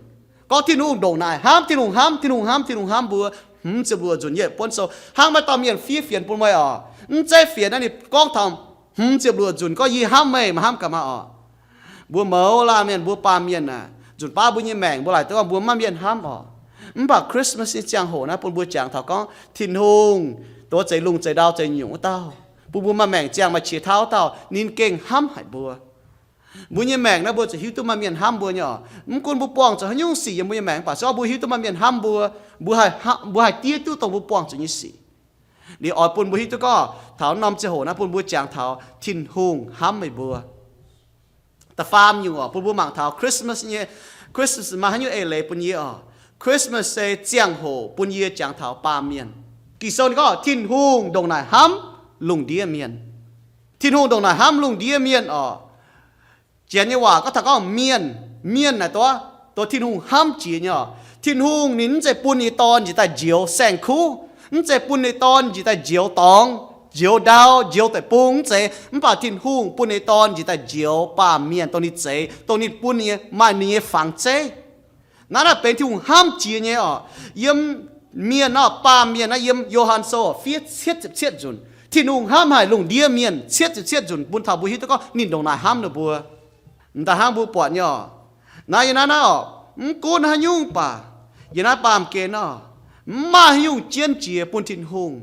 Gorngv Tin-Hungh ndongc naaic hnamv, Tin-Hungh hnamv, Tin-Hungh hnamv, Tin-Hungh hnamv mbuo hmz ziepc luoqc nzunc. Yie buonv sou hnangv maaih dauh mienh fiev fienx bun meih oc. Mv zeiz fienx naaiv ninh gorngv taux hmz ziepc luoqc nzunc gorngv yie hnamv meih, meih hnamv gaax maah oc. Mbuo mouz laanh mienh, mbuo baamh mienh aah, nzunc baav mbuo nyei maengc mbuo laaic duqv gorngv mbuo maiv mienh hnamv oc. Mv baac Christmas nyei ziangh hoc naaiv bun mbuo jangx taux gorngv Tin-Hungh doz zeix lungh zeix ndau zeix nyungc wuov dauh, bun mbuo maaih maengc ziangh maaih qiex tauv wuov dauh, ninh gengh hnamv haic mbuo. Mbuo nyei maengc naaiv mbuo zuqc hiuv duqv maaih mienh hnamv mbuo nyei oc. Mv gunv mbuo buangh zuqc haaix nyungc sic yiem mbuo nyei maengc, mv baac se gorngv mbuo hiuv duqv maaih mienh hnamv mbuo, mbuo haih, mbuo haih diev duqv dongh mbuo buangh zuqc nyei sic. Liuz oix bun mbuo hiuv duqv gorngv taux norm ziangh hoc naaiv bun mbuo jangx taux Tin-Hungh hnamv meih mbuo. Da'faam nyungc oc, bun mbuo mangc taux Christmas nyei, Christmas maaih haaix nyungc eix leiz bun yie oc. Christmas se ziangh hoc bun yie jangx taux baamh mienh. Ging-Sou ninh gorngv Tin-Hungh ndongc naaic hnamv lungh ndiev mienh. Tin-Hungh ndongc naaic hnamv lungh ndiev mienh oc. Janx nyei waac gorngv taux gorngv mienh, mienh naaic duqv, duqv Tin-Hungh hnamv jiex nyei oc. Tin-Hungh ninh mv zeiz bun ninh nyei Dorn njiec daaih njoux saeng-kuv, mv zeiz bun ninh nyei Dorn njiec daaih njoux dorngx, njoux ndau, njoux deic-bung, mv zeiz. Mv baac Tin-Hungh bun ninh nyei Dorn njiec daaih njoux baamh mienh, dongh ninh zeix, dongh ninh bun ninh nyei, maaih ninh nyei fangx zeiv. Naaiv naaiv benx Tin-Hungh hnamv jiex nyei oc. Yiem mienh nor, baamh mienh naaiv, yiem Yo^han Sou fiev cietv ziepc cietv nzunc, Tin-Hungh hnamv haic lungh ndiev mienh cietv ziepc cietv nzunc, bun taux mbuo hiuv duqv gorngv ninh ndongc naaic hnamv ninh mbuo. M'daaih hnangv mbuo buatc nyei oc, naaiv yiem naaiv naaiv oc, mv gunv haaix nyungc baac, yiem naaiv baamh gen oc, mv maaih haaix nyungc jienv jiex bun Tin-Hungh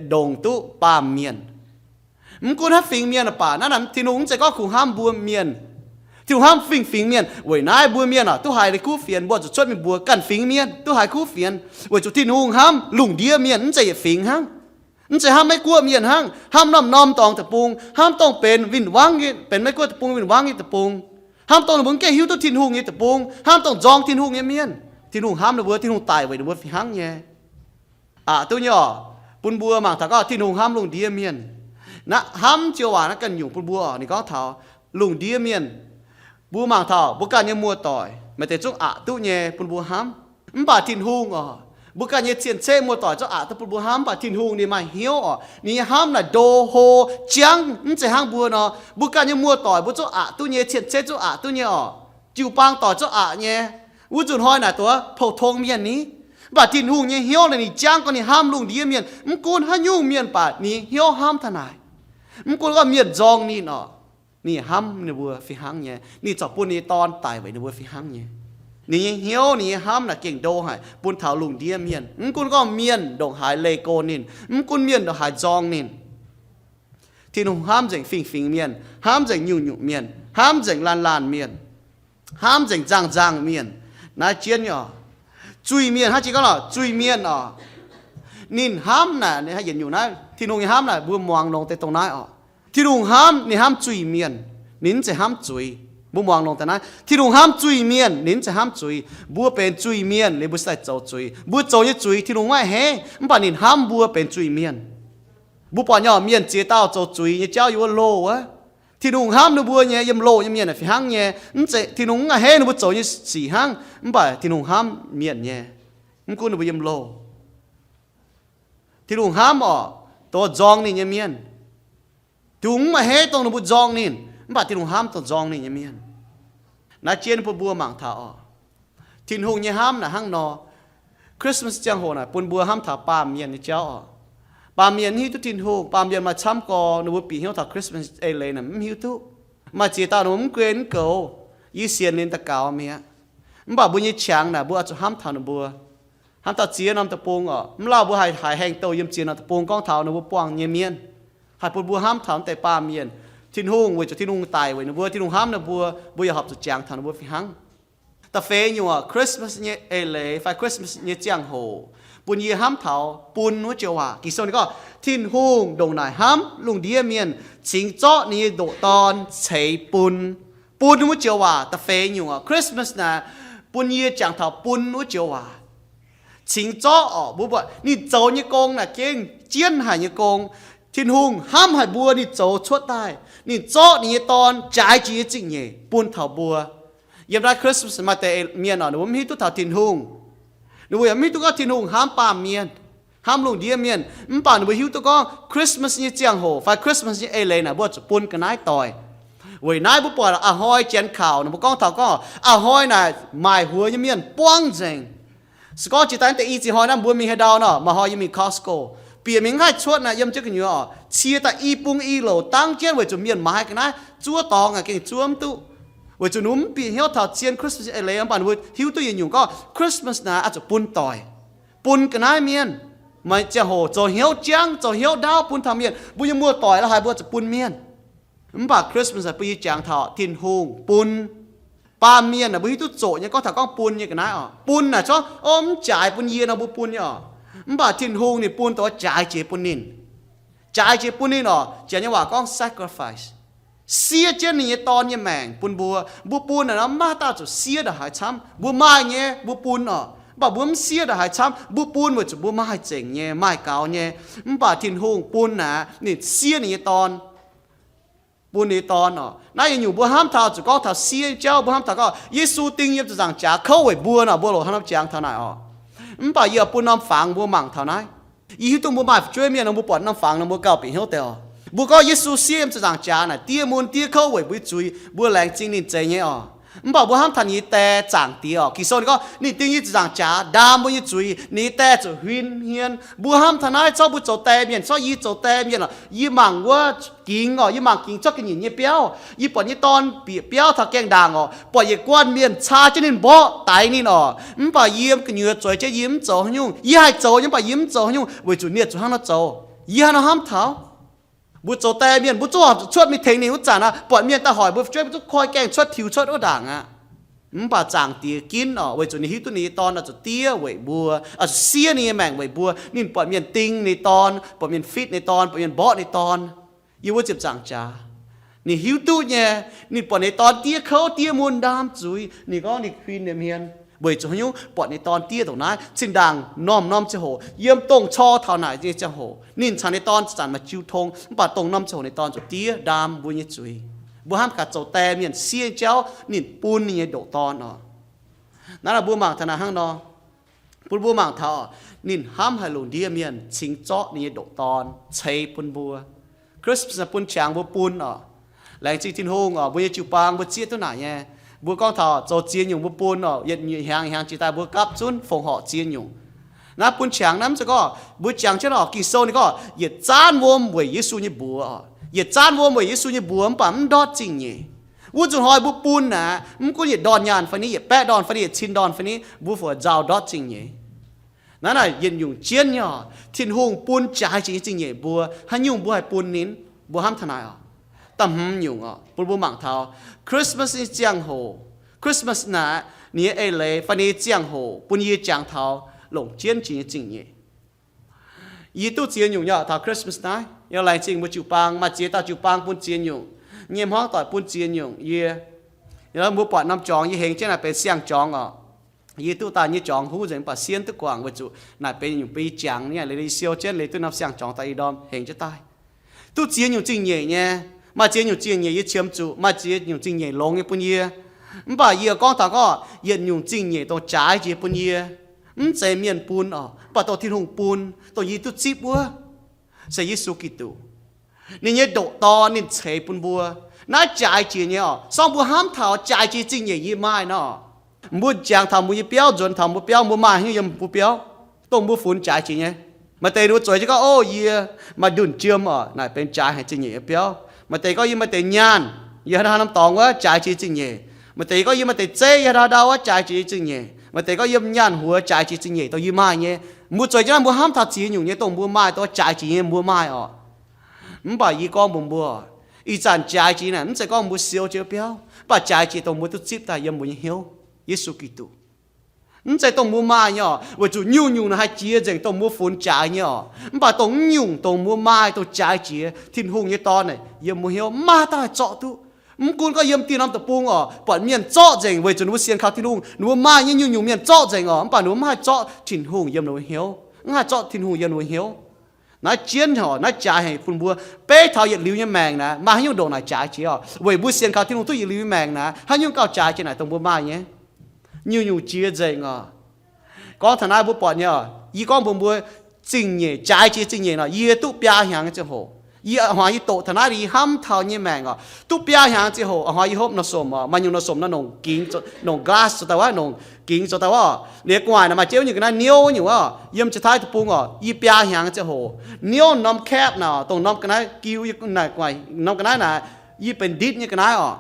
ndongc duqv baamh mienh. Mv gunv haaix fingx mienh baac, naaiv naaic Tin-Hungh mv zeiz gorngv kungx hnamv mbuo mienh. Tin-Hungh hnamv fingx-fingx mienh. Weic naaiv mbuo mienh oc, duqv haiz kuv fienx, mbuo zuqc cuotv mingh mbuox ganh fingx mienh duqv haiz kuv fienx, weic zuqc Tin-Hungh hnamv lungh ndiev mienh, mv zeiz yietc fingx hnangv. Mv zeiz hnamv Meiv-Guoqv mienh hnangv, hnamv norm-norm dorngx deic-bung, hnamv dongh benx win-wangv nyei, benx Meiv-Guoqv deic-bung win-wangv nyei deic-bung, hnamv dongh ninh mbuo mv gaengh hiuv duqv Tin-Hungh nyei deic-bung, hnamv dongh nzorng Tin-Hungh nyei mienh. Tin-Hungh hnamv ninh mbuo, Tin-Hungh daic weic ninh mbuo fih hnangv nyei. Aqc duqv nyei oc, bun mbuo mangc taux gorngv Tin-Hungh hnamv lungh ndiev mienh. Naaiv hnamv joux waac naaiv ganh nyungc bun mbuo oc, ninh gorngv taux lungh ndiev mienh. Mbuo mangc taux mbuo ganh nyei muoz-doic, maaih deix zungv aqc duqv nyei bun mbuo hnamv. Mv baac Tin-Hungh oc, mbuo ganh nyei cien-ceqv muoz-doic zungv aqc duqv bun mbuo hnamv, mv baac Tin-Hungh ninh maaih hnyouv oc, ninh nyei hnamv naaic ndo hlo jangv, mv zeiz hnangv mbuo nor. Mbuo ganh nyei muoz-doic mbuo zungv aqc duqv nyei, cien-ceqv zungv aqc duqv nyei oc, jiu-baang doic zungv aqc nyei. Wuov nzunc hnoi naaic duqv pou-tong mienh ni. Mv baac Tin-Hungh nyei hnyouv naaic ninh jangv gorngv ninh hnamv lungh ndiev mienh, mv gunv haaix nyungc mienh baac ninh nyei hnyouv hnamv taux naaic. Mv gunv gorngv mienh nzorng ninh oc, ninh hnamv ninh mbuo fih hnangv nyei. Ninh corc bun ninh nyei Dorn daic weic ninh mbuo fih hnangv nyei. Ninh nyei hnyouv, ninh nyei hnamv naaic gengh ndo haic bun taux lungh ndiev mienh. Mv gunv gorngv mienh ndongc haaix leih go ninh, mv gunv mienh ndongc haaix nzorng ninh, Tin-Hungh hnamv nzengc fingx-fingx mienh, hnamv nzengc nyungc-nyungc mienh, hnamv nzengc laanh-laanh mienh, hnamv nzengc nzangc-nzangc mienh. Naaiv jienv nyei oc, zuiz-mienh hnangv jiex gorngv lorqc, zuiz-mienh oc, ninh hnamv naaic, ninh haih yietc nyungc naaiv, Tin-Hungh nyei hnamv naaic mbuo muangx longx deix dongh naaiv oc. Tin-Hungh hnamv, ninh hnamv zuiz-mienh, ninh mv zeiz hnamv zuiz. Mbuo muangx longx deix naaiv, Tin-Hungh hnamv zuiz-mienh, ninh mv zeiz hnamv zuiz. Mbuo benx zuiz-mienh liuz mbuo cingx daaih zoux zuiz. Mbuo zoux nyei zuiz Tin-Hungh maiv a'hneiv, mv baac ninh hnamv mbuo benx zuiz-mienh. Mbuo buatc nyei oc, mienh ziex dauh zoux zuiz nyei jauv yiem wuov loh wuov. Tin-Hungh hnamv ninh mbuo nyei, yiem loh nyei mienh naaic fih hnangv nyei. Mv zeiz, Tin-Hungh mv a'hneiv ninh mbuo zoux nyei sic hnangv, mv baac Tin-Hungh hnamv mienh nyei, mv gunv ninh mbuo yiem loh. Tin-Hungh hnamv oc, dongh nzorng ninh nyei mienh. Tin-Hungh mv a'hneiv dongh ninh mbuo nzorng ninh, mv baac Tin-Hungh hnamv dongh nzorng ninh nyei mienh. Naaiv jienv bun mbuo mangc taux oc, Tin-Hungh nyei hnamv naaic hnangv nor. Christmas ziangh hoc naaic bun mbuo hnamv taux baamh mienh nyei jauv oc. Baamh mienh mv hiuv duqv Tin-Hungh, baamh mienh maaih camv gorx ninh mbuo bieqc hnyouv taux Christmas eix leiz naaic mv hiuv duqv. Maaih ziex dauh ninh mbuo mv gunv mv goux, yie sienx ninh daux gaux mi'aqv. Mv baac mbuo nyei qangx naaic mbuo oix zuqc hnamv taux ninh mbuo. Hnamv taux ziex norm deic-bung oc. Mv lauh mbuo haih haiz haengh douh yiem ziex norm deic-bung gorngv taux ninh mbuo buangh nyei mienh, haih bun mbuo hnamv taux mv deix baamh mienh. Tin-Hungh weic zuqc Tin-Hungh daic weic ninh mbuo, Tin-Hungh hnamv ninh mbuo, mbuo yaac horpc zuqc jangx taux ninh mbuo fih hnangv. Da'feix nyungc oc, Christmas nyei eix leiz fai Christmas nyei ziangh hoc bun yie hnamv taux bun wuov joux waac. Ging-Sou ninh gorngv, Tin-Hungh ndongc naaic hnamv lungh ndiev mienh, cingx zorqv ninh nyei ndoqc Dorn ceix bun. Bun wuov joux waac da'feix nyungc oc, Christmas naaic bun yie jangx taux bun wuov joux waac. Cingx zorqv oc, mbuo buatc ninh zoux nyei gong naaic gengh jienv haic nyei gong. Tin-Hungh hnamv haic mbuo, ninh zoux cuotv daaih, ninh zorqv ninh nyei Dorn jaaix jiex nyei zingh nyeic bun taux mbuo. Yiem naaiv Christmas maaih deix mienh oc, ninh mbuo mv hiuv duqv taux Tin-Hungh. Ninh mbuo yaac mv hiuv duqv gorngv Tin-Hungh hnamv baamh mienh, hnamv lungh ndiev mienh. Mv baac ninh mbuo hiuv duqv gorngv Christmas nyei ziangh hoc fai Christmas nyei eix leiz naaic mbuo zuqc bun ga'naaiv doic. Weic naaiv mbuo buatc a'hnoi janx kaux ninh mbuo gorngv taux gorngv a'hnoi naaic maaic huox nyei mienh buangv nzengc. Se gorngv jiex daaih deix i ziex hnoi naaiv mbuo mingh haaix ndau nor, maaih hnoi yie mingh Costco, Bieqc mingh haih cuotv naaic yiem jienv gu'nyuoz oc, cie daaih i bung i louc dangv jienv weic zuqc mienh maaiz ga'naaiv zuov dorngx aah, gengh zuov mv duqv. Weic zuqc ninh mv bieqc hnyouv taux zien Christmas eix leiz, mv baac ninh mbuo hiuv duqv yietc nyungc gorngv Christmas naaic oix zuqc bun doic, bun ga'naaiv mienh. Maaih ziangh hoc zoux hnyouv jangv, zoux hnyouv ndaauv bun taux mienh. Mbuo nyei muoz-doic la'haaix mbuo zuqc bun mienh. Mv baac Christmas naaic bun yie jangx taux Tin-Hungh bun. Baamh mienh naaic mbuo hiuv duqv zoqc nyei gorngv taux gorngv bun nyei ga'naaiv oc. Bun naaic gorngv, o, mv jaaix bun yie nor mbuo bun nyei oc. Mv baac Tin-Hungh ninh bun dongh jaaix jiex bun ninh. Jaaix jiex bun ninh oc, janx nyei waac gorngv sacrifice. Siev jienv ninh nyei Dorn nyei maengc bun mbuo. Mbuo bun naaic nor maiv maaih dauh zuqc siev ndongc haaix camv. Mbuo maaih nyei mbuo bun oc, mv baac mbuo mv siev ndongc haaix camv. Mbuo bun weic zuqc mbuo maaih zengc nyei, maaih gaux nyei. Mv baac Tin-Hungh bun naaic, ninh siev ninh nyei Dorn, bun ninh nyei Dorn oc. Naaiv yietc nyungc mbuo hnamv taux zuqc gorngv taux siev nyei jauv, mbuo hnamv taux gorngv Yesu ding yiem ziepc nzaangc jaax kouv weic mbuo nor, mbuo loc hnangv nor jangx taux naaic oc. Mv baac yie oix bun norm fangx mbuo mangc taux naaiv. Yie hiuv duqv mbuo maaih fu'jueiv mienh nor, mbuo buatc norm fangx nor mbuo gauh bieqc hnyouv deix oc. Mbuo gorngv Yesu siev yiem ziepc nzaangc jaax naaic, diev mun diev kouv weic mbuo nyei zuiz, mbuo laengz zingh ninh zeiz nyei oc. Mv baac mbuo hnamv taux ninh nyei die zaangc diex oc. Ging-Sou ninh gorngv ninh ding yiem ziepc nzaangc jaax ndaam mbuo nyei zuiz, ninh nyei die zuqc huin hmien. Mbuo hnamv taux naaiv, zorqv mbuo zoux die mienh, zorqv yie zoux die mienh oc, yie mangc wuov gingx oc, yie mangc gingx cuotv ga'nyiec nyei biauv, yie buatc nyei dorn bieqc biauv taux gaengh ndaangc oc, buatc yietc guanh mienh caa jienv ninh mborqv daix ninh oc. Mv baac yie yiem gu'nyuoz zueiz jienv yie mv zoux haaix nyungc. Yie haih zoux nyei, mv baac yie mv zoux haaix nyungc, weic zuqc ninh zuqc hnangv nor zoux. Yie hnangv nor hnamv taux mbuo zoux die mienh, mbuo zungv oix zuqc cuotv mingh tengx ninh wuov zanc aqv. Buatc mienh daaih hoic mbuo fu'jueiv, mbuo zungv koi gaengh cuotv tiux cuotv wuov ndaangc aqv. Mv baac zaangc diex ginv oc, weic zuqc ninh hiuv duqv ninh nyei dorn oix zuqc diev weic mbuo, oix zuqc siev ninh nyei maengc weic mbuo. Ninh buatc mienh ding ninh dorn, buatc mienh fitv ninh dorn, buatc mienh mborqv ninh dorn yiem wuov ziepc nzaangc jaax. Ninh hiuv duqv nyei, ninh buatc ninh dorn diev kouv, diev mun, ndaam zuiz, ninh gorngv ninh huin ninh hmien. Weic zuqc haaix nyungc? Buatc ninh dorn diev ndongc naaiv. Zinh ndaangc norm-norm ziangh hoc, yiem dongh cor taux naaic nyei ziangh hoc, ninh caux ninh dorn zanc maaih jiu tong, mv baac dongh norm ziangh hoc ninh dorn zuqc diev ndaam mbuo nyei zuiz. Mbuo hnamv gaax zoux die mienh siev nyei jauv, ninh bun ninh nyei ndoqc Dorn oc. Naaiv nor mbuo mangc taux naaic hnangv nor, bun mbuo mangc taux ninh hnamv haaix lungh ndiev mienh cingx zorqv ninh nyei ndoqc Dorn ceix bun mbuo. Christmas naaic bun qangx mbuo bun oc. Laengz zingh Tin-Hungh oc, mbuo nyei jiu-baang mbuo zieqv duqv naaic nyei. Mbuo gorngv taux zoux ziex nyungc mbuo bun oc, yietc hnyangx yietc hnyangx jiex daaih mbuo gapv zunv fongc horc ziex nyungc. Naaiv bun qangx naaiv mv zeiz gorngv mbuo jangx jienv oc. Ging-Sou ninh gorngv yietc zaanv wuom weic Yesu nyei mbuox oc. Yietc zaanv wuom weic Yesu nyei mbuox mv baac mv ndortv zingh nyeic. Wuov nzunc hnoi mbuo bun naaic, mv gunv yietc ndorn nyaanh fai ni, yietc baeqv ndorn fai ni, yietc cin ndorn fai ni, mbuo fungc nzauh ndortv zingh nyeic. Naaiv naaic yietc nyungc jienv nyei oc. Tin-Hungh bun jaaix jiex nyei zingh nyeic mbuo. Haaix nyungc mbuo haih bun ninh? Mbuo hnamv taux naaic oc. Da'hmz nyungc oc, bun mbuo mangc taux Christmas nyei ziangh hoc. Christmas naaic ninh nyei eix leiz fai ninh nyei ziangh hoc bun yie jangx taux longc jienv jiex nyei zingh nyeic. Yie duqv ziex nyungc nyei oc taux Christmas naaiv. Yie laengz zingh mbuo jiu-baang, maaih ziex dauh jiu-baang bun ziex nyungc. Yie nyei hmuangv doic bun ziex nyungc yie. Yie mbuo buatc norm jorngx yie hengx jienv naaic benx siang-jorngx oc. Yie duqv daaih nyei jorngx huv nzengc mv baac sienv duqv guangc weic zuqc naaic benx nyungc bun yie jangx nyei, liuz yie siou jienv liuz duqv norm siang-jorngx daaih ih ndorm hengx jienv daaih. Duqv ziex nyungc zingh nyeic nyei. Maaih ziex nyungc zingh nyeic yie qiemx zuqc, maaih ziex nyungc zingh nyeic longx nyei bun yie. Mv baac yie gorngv taux gorngv yietc nyungc zingh nyeic dongh jaaix jiex bun yie, mv zeiz mienh bun oc, mv baac dongh Tin-Hungh bun, dongh yie duqv zipv wuov, se Yesu Giduc. Ninh nyei ndoqc Dorn ninh ceix bun mbuo. Naaiv jaaix jiex nyei oc. Sorng mbuo hnamv taux jaaix jiex zingh nyeic yie maaih nor, mbuo jangx taux mbuo nyei biauv, nzuonx taux mbuo biauv, mbuo maaih haaix nyungc yiem mbuo biauv, dongh mbuo funx jaaix jiex nyei. Maaih deix ninh mbuo zueiz jienv gorngv, o, yie maaih ndunh jiem oc, naaic benx jaaix haic zingh nyeic nyei biauv. Maaih deix gorngv yie maaih deix nyaanh, yie haaix norm dorngx wuov jaaix jiex zingh nyeic. Maaih deix gorngv yie maaih deix zeiv, yie haaix ndau ndau wuov jaaix jiex zingh nyeic. Maaih deix gorngv yiem nyaanh huox jaaix jiex zingh nyeic dongh yie maaih nyei. Mbuo zueiz jienv naaiv mbuo hnamv taux ziex nyungc nyei dongh mbuo maaih, dongh jaaix jiex nyei mbuo maaih oc. Mv baac yie gorngv mbuox mbuo, ih zanc jaaix jiex naaic mv zeiz gorngv mbuo siou jienv biauv, mv baac jaaix jiex dongh mbuo duqv zipv daaih yiem mbuo nyei hnyouv, Yesu Giduc. Mv zeiz dongh mbuo maaih nyei oc, weic zuqc nyungc-nyungc naaic haih jiex nzengc dongh mbuo funx jaaix nyei oc. Mv baac dongh mv nyungc dongh mbuo maaih dongh jaaix jiex, Tin-Hungh nyei Dorn naaic yiem mbuo hnyouv maiv maaih dauh haih zorqv duqv. Mv gunv gorngv yiem dieh norm deic-bung oc, buatc mienh zorqv nzengc weic zuqc ninh mbuo sienx kaux Tin-Hungh, ninh mbuo maaih nyei nyungc-nyungc mienh zorqv nzengc oc, mv baac ninh mbuo maiv haih zorqv Tin-Hungh yiem ninh mbuo hnyouv, mv haih zorqv Tin-Hungh yiem ninh mbuo hnyouv. Naaiv jienv oc, naaiv jaaix haic bun mbuo. Beiv taux yietc liuz nyei maengc naaic, maaih haaix nyungc ndongc naaic jaaix jiex oc? Weic mbuo sienx kaux Tin-Hungh duqv yietc liuz nyei maengc naaic, haaix nyungc gauh jaaix jiex naaic dongh mbuo maaih nyei? Nyungc-nyungc jiex nzengc oc. Gorngv taux naaiv mbuo buatc nyei oc, yie gorngv mbuox mbuo, zingh nyeic, jaaix jiex zingh nyeic nor, yie duqv biaa hnyangx nyei ziangh hoc. Yie a'hnoi yie doqc taux naaiv, yie hnamv taux nyei maengc oc. Duqv biaa hnyangx ziangh hoc, a'hnoi yie hopv nor somc oc, maaih nyungc nor somc nor nongc gingx, nongc glass zoux daaih wuov, nongc gingx zoux daaih wuov. Liuz gu'nguaaic naaic maaih jienv nyungc ga'naaiv niouv nyungc wuov, yiem Janx-Taiv deic-bung oc. Yie biaa hnyangx ziangh hoc, niouv norm kaepv naaic, dongh norm ga'naaiv giu, norm ga'naaiv naaic, yie benx nditv nyei ga'naaiv oc.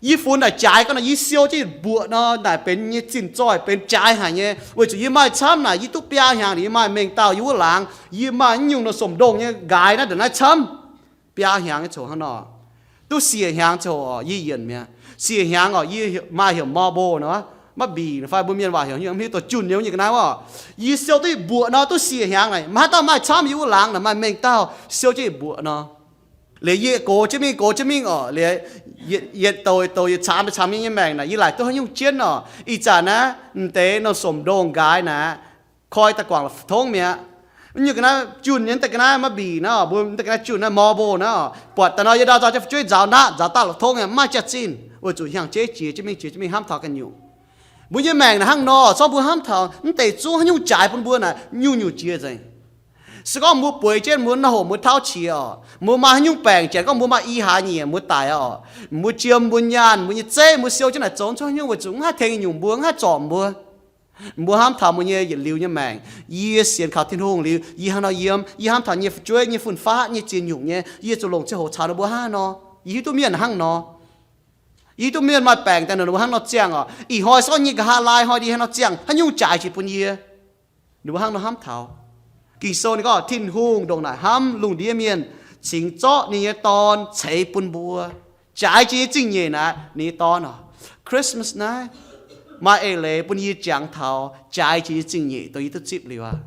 Yie funx naaic jaaix gorngv naaic, yie siou jienv mbuoqc nor, naaic benx nyei zinh zoih, benx jaaix haic nyei, weic zuqc yie maaih camv naaic, yie duqv biaa hnyangx naaic, yie maaih mengh dauh yie wuov laangz, yie maaih nyungc nor somc ndongh nyei nqaaix naaiv ndongc naaiv camv. Biaa hnyangx nyei ziangh hoc hnangv nor. Duqv siec hnyangx ziangh hoc yie yienc mi'aqv. Siec hnyangx oc, yie maaih heuc Marlboro nor, maiv mbic nor fai mbuo mienh waac heuc hnyouv, mv hiuv, dongh junh niouv nyei ga'naaiv oc. Yie siou duqv mbuoqc nor, duqv siec hnyangx naaic, maiv haaix dauh maaih camv, yie wuov laangz naaic maaih mengh dauh siou jienv mbuoqc nor. Liuz yie gox jienv mingh, gox jienv mingh oc, liuz yietc douc douc yietc caamx caamx nyei maengc naaic, yie laaic duqv haaix nyungc jienv oc. Ih zanc naaiv m'deix nor somc ndongh nqaaix naaic, koi daaih guangc la'tongv mi'aqv. Nyungc ga'naaiv junh nyei, deix ga'naaiv maiv mbic nor, mbuo deix ga'naaiv junh naaiv Marlboro nor, buatc daaih nor yie ndau nzauh jienv fu'jueiv nzaaux naqv, nzaaux daaih la'tongv mi'aqv, maiv jaax-zinh, weic zuqc hnyangx-jeiv jiex jienv mingh, jiex jienv mingh, hnamv taux ganh nyungc. Mbuo nyei maengc naaic hnangv nor, zorqv mbuo hnamv taux mv deix zungv haaix nyungc jaaix bun mbuo naaic, nyungc-nyungc jiex nzengc. Se gorngv mbuo bueix jienv, mbuo naaiv hoc mbuo tauv qiex oc, mbuo maaih haaix nyungc baengc, janx gorngv mbuo maaih i hlaax nyieqc, mbuo daic oc, mbuo jiem, mbuo nyaanh, mbuo nyei zeiv, mbuo siou jienv naaic zoux zungv haaix nyungc, weic zuqc mv haih tengx nyungc mbuo, mv haih zorpc mbuo. Mbuo hnamv taux mbuo nyei yietc liuz nyei maengc, yie sienx kaux Tin-Hungh liuz, yie hnangv nor yiem, yie hnamv taux nyei fu'jueiv nyei fun-faqv nyei ziex nyungc nyei, yie zuqc longc ziangh hoc caux ninh mbuo hnangv nor. Yie hiuv duqv mienh hnangv nor. Yie hiuv duqv mienh maaih baengc daaih, ninh mbuo hnangv nor ziangh oc. Ih hnoi se gorngv nyei nqa'haav laai hnoi ndie hnangv nor ziangh, haaix nyungc jaaix jiex bun yie? Ninh mbuo hnangv nor hnamv taux. Ging-Sou ninh gorngv, Tin-Hungh ndongc naaic hnamv lungh ndiev mienh, cingx zorqv ninh nyei Dorn ceix bun mbuo. Jaaix jiex nyei zingh nyeic naaic ninh nyei Dorn oc. Christmas naaiv maaih eix leiz bun yie jangx taux jaaix jiex nyei zingh nyeic dongh yie duqv zipv liuz aqv.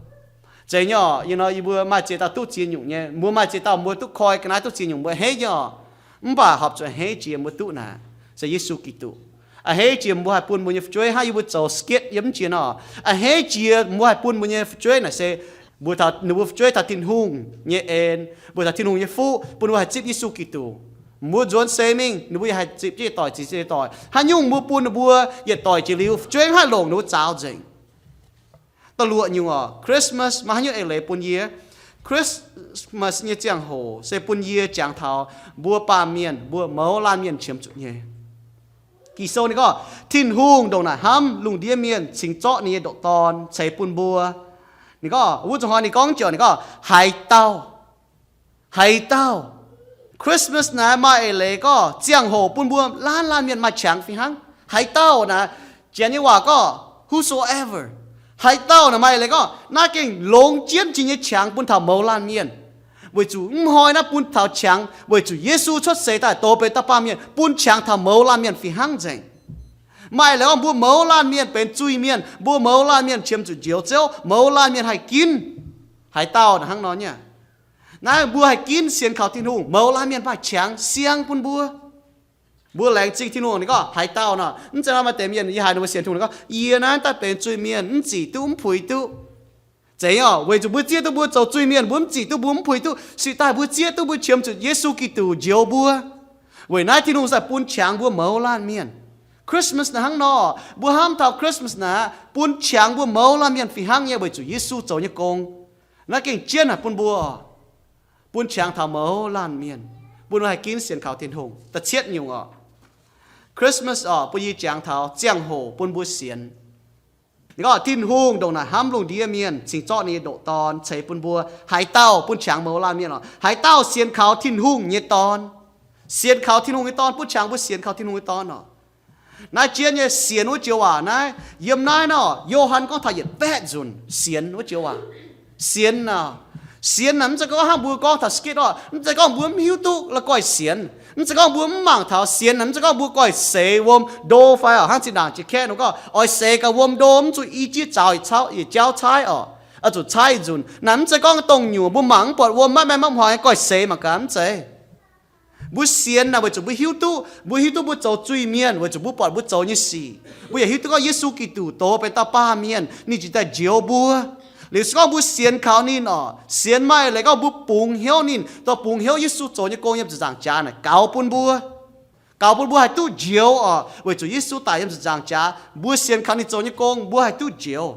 Zeiz nyei oc, yie nor yie mbuo maaih ziex dauh duqv ziex nyungc nyei, mbuo maaih ziex dauh mbuo duqv koi ga'naaiv duqv ziex nyungc mbuo a'hneiv nyei oc. Mv baac horpc zuqc a'hneiv jiex mbuo duqv naaic, se Yesu Giduc. A'hneiv jiex mbuo haih bun mbuo nyei fu'jueiv hnangv yie mbuo zoux sketch yiem mv jiex nor. A'hneiv jiex mbuo haih bun mbuo nyei fu'jueiv naaic se mbuo taux, ninh mbuo fu'jueiv taux Tin-Hungh nyei en, mbuo taux Tin-Hungh nyei fuqv, bun ninh mbuo haih zipv Yesu Giduc. Mbuo nzuonx seix mingh, ninh mbuo yaac haih zipv jienv doic, zipv jienv doic. Haaix nyungc mbuo bun ninh mbuo yietc doic jiex liuz, fu'jueiv mv haih longc, ninh mbuo zaaux nzengc. Da'luoqc nyungc oc, Christmas maaih haaix nyungc eix leiz bun yie? Christmas nyei ziangh hoc se bun yie jangx taux mbuo baamh mienh, mbuo mouz laanh mienh qiemx zuqc nyei. Ging-Sou ninh gorngv, Tin-Hungh ndongc naaic hnamv lungh ndiev mienh cingx zorqv ninh nyei ndoqc Dorn ceix bun mbuo. Ninh gorngv, wuov zuqc hnoi ninh gorngv ziouc ninh gorngv, haaix dauh, haaix dauh. Christmas naaiv maaih eix leiz gorngv ziangh hoc bun mbuo laanh laanh mienh maaih qangx fih hnangv. Haaix dauh naaiv, Janx nyei waac gorngv whosoever. Haaix dauh naaiv maaih eix leiz gorngv naaiv gengh longx jienv jiex nyei qangx bun taux mouz laanh mienh. Weic zuqc mv hnoi naaiv bun taux qangx weic zuqc Yesu cuotv seix daaih douz benx dauh baamh mienh bun qangx taux mouz laanh mienh fih hnangv nzengc. Maaih eix leiz gorngv mbuo mouz laanh mienh benx zuiz-mienh, mbuo mouz laanh mienh qiemx zuqc njoux Ziouv, mouz laanh mienh haih ginv. Haaix dauh naaiv hnangv nor nyei. Naaiv mbuo haih ginv sienx kaux Tin-Hungh, mouz laanh mienh maaih qangx siang bun mbuo. Mbuo laengz zingh Tin-Hungh ninh gorngv haaix dauh nor, mv zeiz nor maaih deix mienh yie haiz ninh mbuo sienx Tin-Hungh ninh gorngv, yie naaiv daaih benx zuiz-mienh, mv zic duqv mv puix duqv. Zeiz nyei oc, weic zuqc mbuo zieqv duqv mbuo zoux zuiz-mienh, mbuo mv zic duqv mbuo mv puix duqv, cingx daaih mbuo zieqv duqv mbuo qiemx zuqc Yesu Giduc njoux mbuo. Weic naaiv Tin-Hungh se bun qangx mbuo mouz laanh mienh. Christmas naaiv hnangv nor, mbuo hnamv taux Christmas naaiv bun qangx mbuo mouz laanh mienh fih hnangv nyei weic zuqc Yesu zoux nyei gong. Naaiv gengh jienv haic bun mbuo, bun qangx taux mouz laanh mienh, bun mbuo haih ginv sienx kaux Tin-Hungh. Da'cietv nyungc oc, Christmas oc, bun yie jangx taux ziangh hoc bun mbuo sienx. Ninh gorngv Tin-Hungh ndongc naaic hnamv lungh ndiev mienh cingx zorqv ninh nyei ndoqc Dorn ceix bun mbuo. Haaix dauh, bun qangx mouz laanh mienh oc, haaix dauh sienx kaux Tin-Hungh nyei Dorn, sienx kaux Tin-Hungh nyei Dorn, bun qangx mbuo sienx kaux Tin-Hungh nyei Dorn oc. Naaiv jienv nyei sienx wuov joux waac naaiv, yiem naaiv nor, Yo^han gorngv taux yietc baeqv nzunc sienx wuov joux waac. Sienx naaic, sienx naaic mv zeiz gorngv hnangv mbuo gorngv taux skit oc, mv zeiz gorngv mbuo mv hiuv duqv la'guaih sienx. Mv zeiz gorngv mbuo mv mangc taux sienx naaic, mv zeiz gorngv mbuo guaih seix wuom ndo fai oc, hnangv zinh ndaangc jiex kaeqv ninh gorngv oix seix gaax wuom ndo, mv zuqc i jieqv zaux yietc jauv caaiv oc, oix zuqc caaiv nzunc. Naaic mv zeiz gorngv dongh nyungc mbuo mangc mv buatc wuom maiv maengh maiv hmuangx guaih seix mangc gaax, mv zeiz. Mbuo sienx naaic weic zuqc mbuo hiuv duqv, mbuo hiuv duqv mbuo zoux zuiz-mienh weic zuqc mbuo buatc mbuo zoux nyei sic. Mbuo yaac hiuv duqv gorngv Yesu Giduc doz benx dauh baamh mienh, ninh ziouc daaih njoux mbuo. Liuz se gorngv mbuo sienx kaux ninh oc, sienx maaih leiz gorngv mbuo bungx hnyouv ninh, dorh bungx hnyouv Yesu zoux nyei gong yiem ziepc nzaangc jaax naaic gaux bun mbuo, gaux bun mbuo haih duqv njoux oc, weic zuqc Yesu daic yiem ziepc nzaangc jaax, mbuo sienx kaux ninh zoux nyei gong, mbuo haih duqv njoux.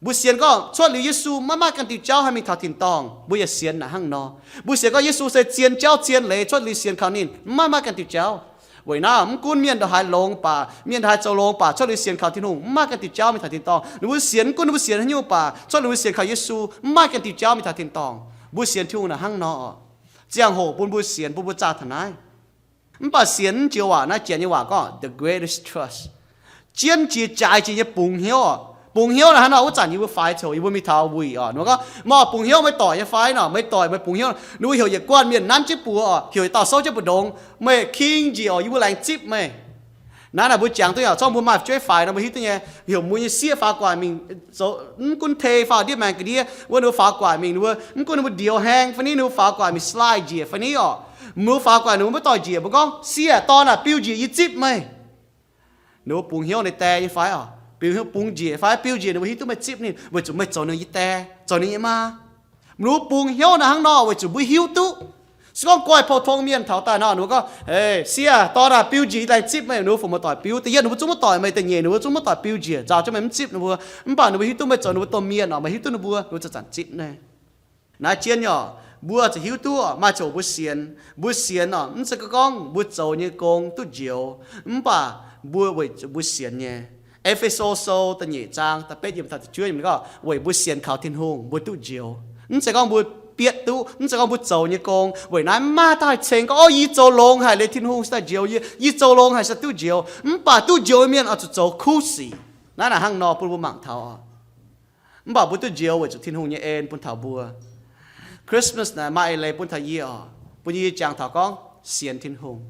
Mbuo sienx gorngv cuotv liuz Yesu maiv maaih ganh diuh jauv haih mingh taux tin-dorngh, mbuo yaac sienx naaic hnangv nor. Mbuo sienx gorngv Yesu se zien jauv zien leiz, cuotv liuz sienx kaux ninh maiv maaih ganh diuh jauv. Weic naaiv mv gunv mienh ndongc haaix longx baac, mienh ndongc haaix zoux longx baac, cuotv liuz sienx kaux Tin-Hungh maiv maaih ganh diuh jauv mingh taux tin-dorngh. Ninh mbuo sienx, mv gunv ninh mbuo sienx haaix nyungc baac, cuotv liuz mbuo sienx kaux Yesu maiv maaih ganh diuh jauv mingh taux tin-dorngh. Mbuo sienx Tin-Hungh naaic hnangv nor. Ziangh hoc bun mbuo sienx, bun mbuo zaah taux naaiv. Mv baac sienx mv joux waac, naaiv Janx nyei waac gorngv the greatest trust. Jienv jiex, jaaix jiex nyei bungx hnyouv oc. Bungx hnyouv naaic hnangv nor, wuov zanc yie mbuo faix coc, yie mbuo mingh taux wuic oc, ninh mbuo gorngv, Meih oix bungx hnyouv, meih doic nyei fai nor? Meih doic, meih bungx hnyouv. Ninh mbuo heuc yietc guanh mienh nanv jienv buoz oc, heuc yietc dauh souv jienv mbu'ndongx, Meih king njiec oc, yie mbuo laengz zipv meih. Naaiv naaic mbuo jangx duqv yaac zorqv mbuo maaih fu'jueiv faix nor mbuo hiuv duqv nyei. Heuc mbuo nyei sieqv faaux gu'nguaaic mingh zoux, mv gunv tei faaux ndiev maengx ga'ndiev wuov, ninh mbuo faaux gu'nguaaic mingh, ninh mbuo mv gunv ninh mbuo ndioux haeng fai ni, ninh mbuo faaux gu'nguaaic mingh slide njiec fai ni oc. Ninh mbuo faaux gu'nguaaic ninh mbuo maiv doix njiec, mbuo gorngv, Sieqv, dorn aah, biu njiec, yie zipv meih. Ninh mbuo bungx hnyouv ninh die nyei fai oc, biu hnyouv bungx njiec fai biu njiec, ninh mbuo hiuv duqv meih zipv ninh weic zuqc meih zoux ninh nyei die, zoux ninh nyei maa. Ninh mbuo bungx hnyouv naaic hnangv nor weic zuqc mbuo hiuv duqv. Se gorngv goiv pou-tong mienh taux daaih nor, ninh mbuo gorngv, Sieqv, dorn aah, biu njiec, yie laengz zipv meih. Ninh mbuo fungc muoz-doic biu, da'yietv ninh mbuo zungv maiv doic, meih da'nyeic ninh mbuo zungv maiv doic biu njiec, nzaaux jienv meih mv zipv ninh mbuo. Mv baac ninh mbuo hiuv duqv meih zoux ninh mbuo domh mienh oc, meih hiuv duqv ninh mbuo, ninh mbuo zanc-zanc zipv naaiv. Naaiv jienv nyei oc, mbuo zuqc hiuv duqv oc, maaih ziangh hoc mbuo sienx, mbuo sienx oc, mv zeiz gorngv mbuo zoux nyei gong duqv njoux, mv baac mbuo weic zuqc mbuo sienx nyei. E^fe^so Sou da'nyeic zaang da'betv yiemc taux da'juov yiemc gorngv, weic mbuo sienx kaux Tin-Hungh mbuo duqv njoux. Mv zeiz gorngv mbuo bietv duqv, mv zeiz gorngv mbuo zoux nyei gong. Weic naaiv mv maaih dauh haih ceng gorngv, O, yie zoux longx haic, liuz Tin-Hungh se daaih njoux yie. Yie zoux longx haic se duqv njoux. Mv baac duqv njoux mienh oix zuqc zoux kuv sic. Naaiv naaic hnangv nor bun mbuo mangc taux oc. Mv baac mbuo duqv njoux weic zuqc Tin-Hungh nyei en bun taux mbuo. Christmas naaic maaih eix leiz bun taux yie oc, bun yie jangx taux gorngv sienx Tin-Hungh.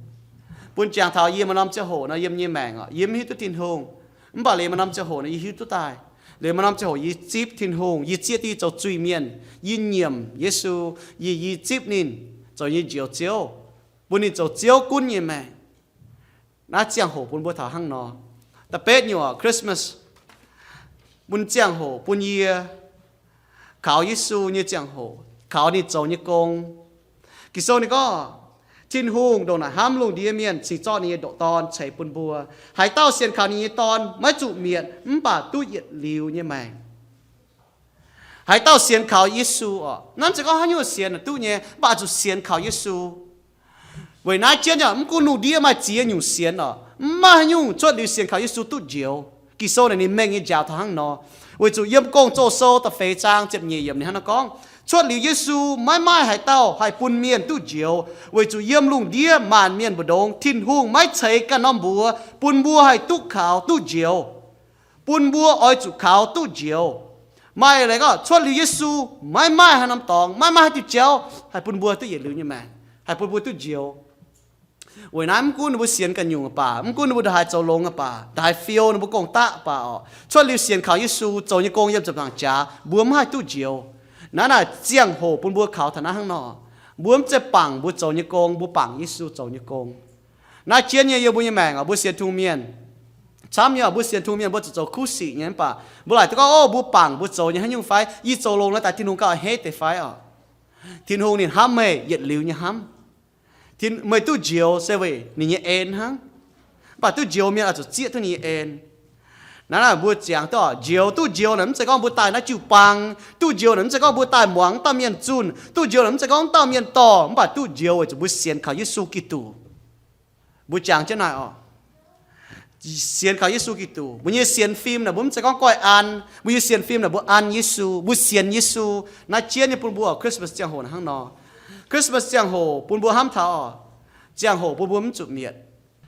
Bun jangx taux yie maaih norm ziangh hoc nor yiem nyei maengc oc, yie mv hiuv duqv Tin-Hungh. Mv baac liuz maaih norm ziangh hoc nor yie hiuv duqv daaih. Liuz maaih norm ziangh hoc yie zipv Tin-Hungh, yie zieqv duqv yie zoux zuiz-mienh, yie nyiemc Yesu, yie, yie zipv ninh zoux yie nyei Njoux Ziouv, bun ninh zoux Ziouv gunv nyei maengc. Naaiv ziangh hoc bun mbuo taux hnangv nor. Da'betv nyungc Christmas, bun ziangh hoc bun yie kaux Yesu nyei ziangh hoc, kaux ninh zoux nyei gong. Ging-Sou ninh gorngv, Tin-Hungh ndongc naaic hnamv lungh ndiev mienh cingx zorqv ninh nyei ndoqc Dorn ceix bun mbuo. Haaix dauh sienx kaux ninh nyei Dorn maiv zuqc mietc mv baac duqv yietc liuz nyei maengc. Haaix dauh sienx kaux Yesu oc, naaiv mv zeiz gorngv haaix nyungc sienx duqv nyei, mv baac zuqc sienx kaux Yesu. Weic naaiv jienv yaac mv gunv lungh ndiev maaih ziex nyungc sienx oc, mv maaih haaix nyungc cuotv liuz sienx kaux Yesu duqv njoux. Ging-Sou naaic ninh mengh nyei njaaux taux hnangv nor. Weic zuqc yiem Gong-Zoh Sou da'feix zaang ziepc nyeic yiemc ninh hnangv nor gorngv, cuotv liuz Yesu maiv maaih haaix dauh haih bun mienh duqv njoux, weic zuqc yiem lungh ndiev maanc mienh mbu'ndongx Tin-Hungh maiv ceix ganh norm mbuox bun mbuo haih duqv kaux duqv njoux. Bun mbuo oix zuqc kaux duqv njoux. Maaih leiz gorngv cuotv liuz Yesu maiv maaih haaix norm dorngx, maiv maaih haaix diuh jauv haih bun mbuo duqv yietc liuz nyei maengc, haih bun mbuo duqv njoux. Weic naaiv mv gunv ninh mbuo sienx ganh nyungc baac, mv gunv ninh mbuo ndongc haaix zoux longx baac, ndongc haaix fiou ninh mbuo gong-daqv baac oc, cuotv liuz sienx kaux Yesu zoux nyei gong yiem ziepc nzaangc jaax, mbuo mv haih duqv njoux. Naaiv naaic ziangh hoc bun mbuo kaux taux naaiv hnangv nor. Mbuo mv zeiz bangc mbuo zoux nyei gong, mbuo bangc Yesu zoux nyei gong. Naaiv jienv nyei yiem mbuo nyei maengc oc, mbuo sienx Tin-Hungh mienh, camv nyei oc, mbuo sienx Tin-Hungh mienh mbuo zuqc zoux kuv sic nyei, mv baac mbuo laaic duqv gorngv, O, mbuo bangc mbuo zoux nyei haaix nyungc fai? Yie zoux longx nor daaih Tin-Hungh gauh a'hneiv deix fai oc? Tin-Hungh ninh hnamv meih yietc liuz nyei hnamv. Meih duqv njoux se weic ninh nyei en hnangv. Mv baac duqv njoux mienh oix zuqc zieqv duqv ninh nyei en. Naaiv naaic mbuo ziangx duqv oc, njoux, duqv njoux naaic mv zeiz gorngv mbuo daaih naaiv jiu-baang. Duqv njoux naaic mv zeiz gorngv mbuo daaih muangx dauh mienh zunh. Duqv njoux naaic mv zeiz gorngv dauh mienh dorh, mv baac duqv njoux weic zuqc mbuo sienx kaux Yesu Giduc. Mbuo jangx jienv naaic oc. Sienx kaux Yesu Giduc, mbuo nyei sienx fim naaic mbuo mv zeiz gorngv goiv an. Mbuo nyei sienx fim naaic mbuo an Yesu, mbuo sienx Yesu. Naaiv jienv nyei bun mbuo oc, Christmas ziangh hoc naaic hnangv nor. Christmas ziangh hoc bun mbuo hnamv taux oc, ziangh hoc bun mbuo mv zuqc mietc.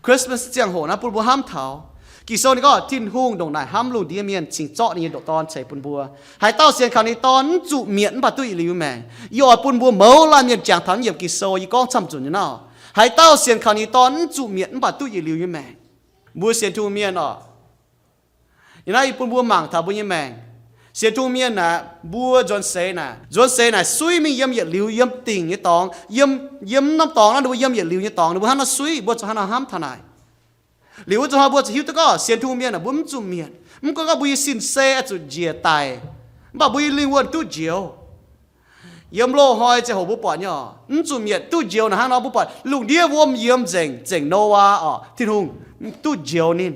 Christmas ziangh hoc naaiv bun mbuo hnamv taux, Ging-Sou ninh gorngv, Tin-Hungh ndongc naaic hnamv lungh ndiev mienh cingx zorqv ninh nyei ndoqc Dorn ceix bun mbuo. Haaix dauh sienx kaux ninh nyei Dorn mv zuqc mietc mv baac duqv yietc liuz maengc. Yie oix bun mbuo mouz laanh mienh jangx taux naaiv yiemc Ging-Sou yie gorngv camv nzunc nyei naaiv. Haaix dauh sienx kaux ninh nyei Dorn mv zuqc mietc mv baac duqv yietc liuz nyei maengc. Mbuo sienx Tin-Hungh mienh oc, yie naaiv yie bun mbuo mangc taux mbuo nyei maengc. Sienx Tin-Hungh mienh naaic, mbuo nzuonx seix naaic, nzuonx seix naaic suiv mingh yiem yietc liuz yiem dingc nyei dorngx, yiem, yiem norm dorngx naaiv ninh mbuo yiem yietc liuz nyei dorngx, ninh mbuo hnangv naaiv suiv, mbuo zuqc hnangv naaiv hnamv taux naaic. Liuz wuov zuqc hnoi mbuo zuqc hiuv duqv gorngv sienx Tin-Hungh mienh naaic mbuo mv zuqc mietc. Mv gunv gorngv mbuo nyei sin-seix oix zuqc njiec daic, mv baac mbuo nyei lingh wuonh duqv njoux. Yiem loz-hnoi ziangh hoc mbuo buatc nyei oc, mv zuqc mietc duqv njoux naaic hnangv nor mbuo buatc lungh ndiev wuom yiemx nzengc, zengc Noyaa oc, Tin-Hungh duqv njoux ninh.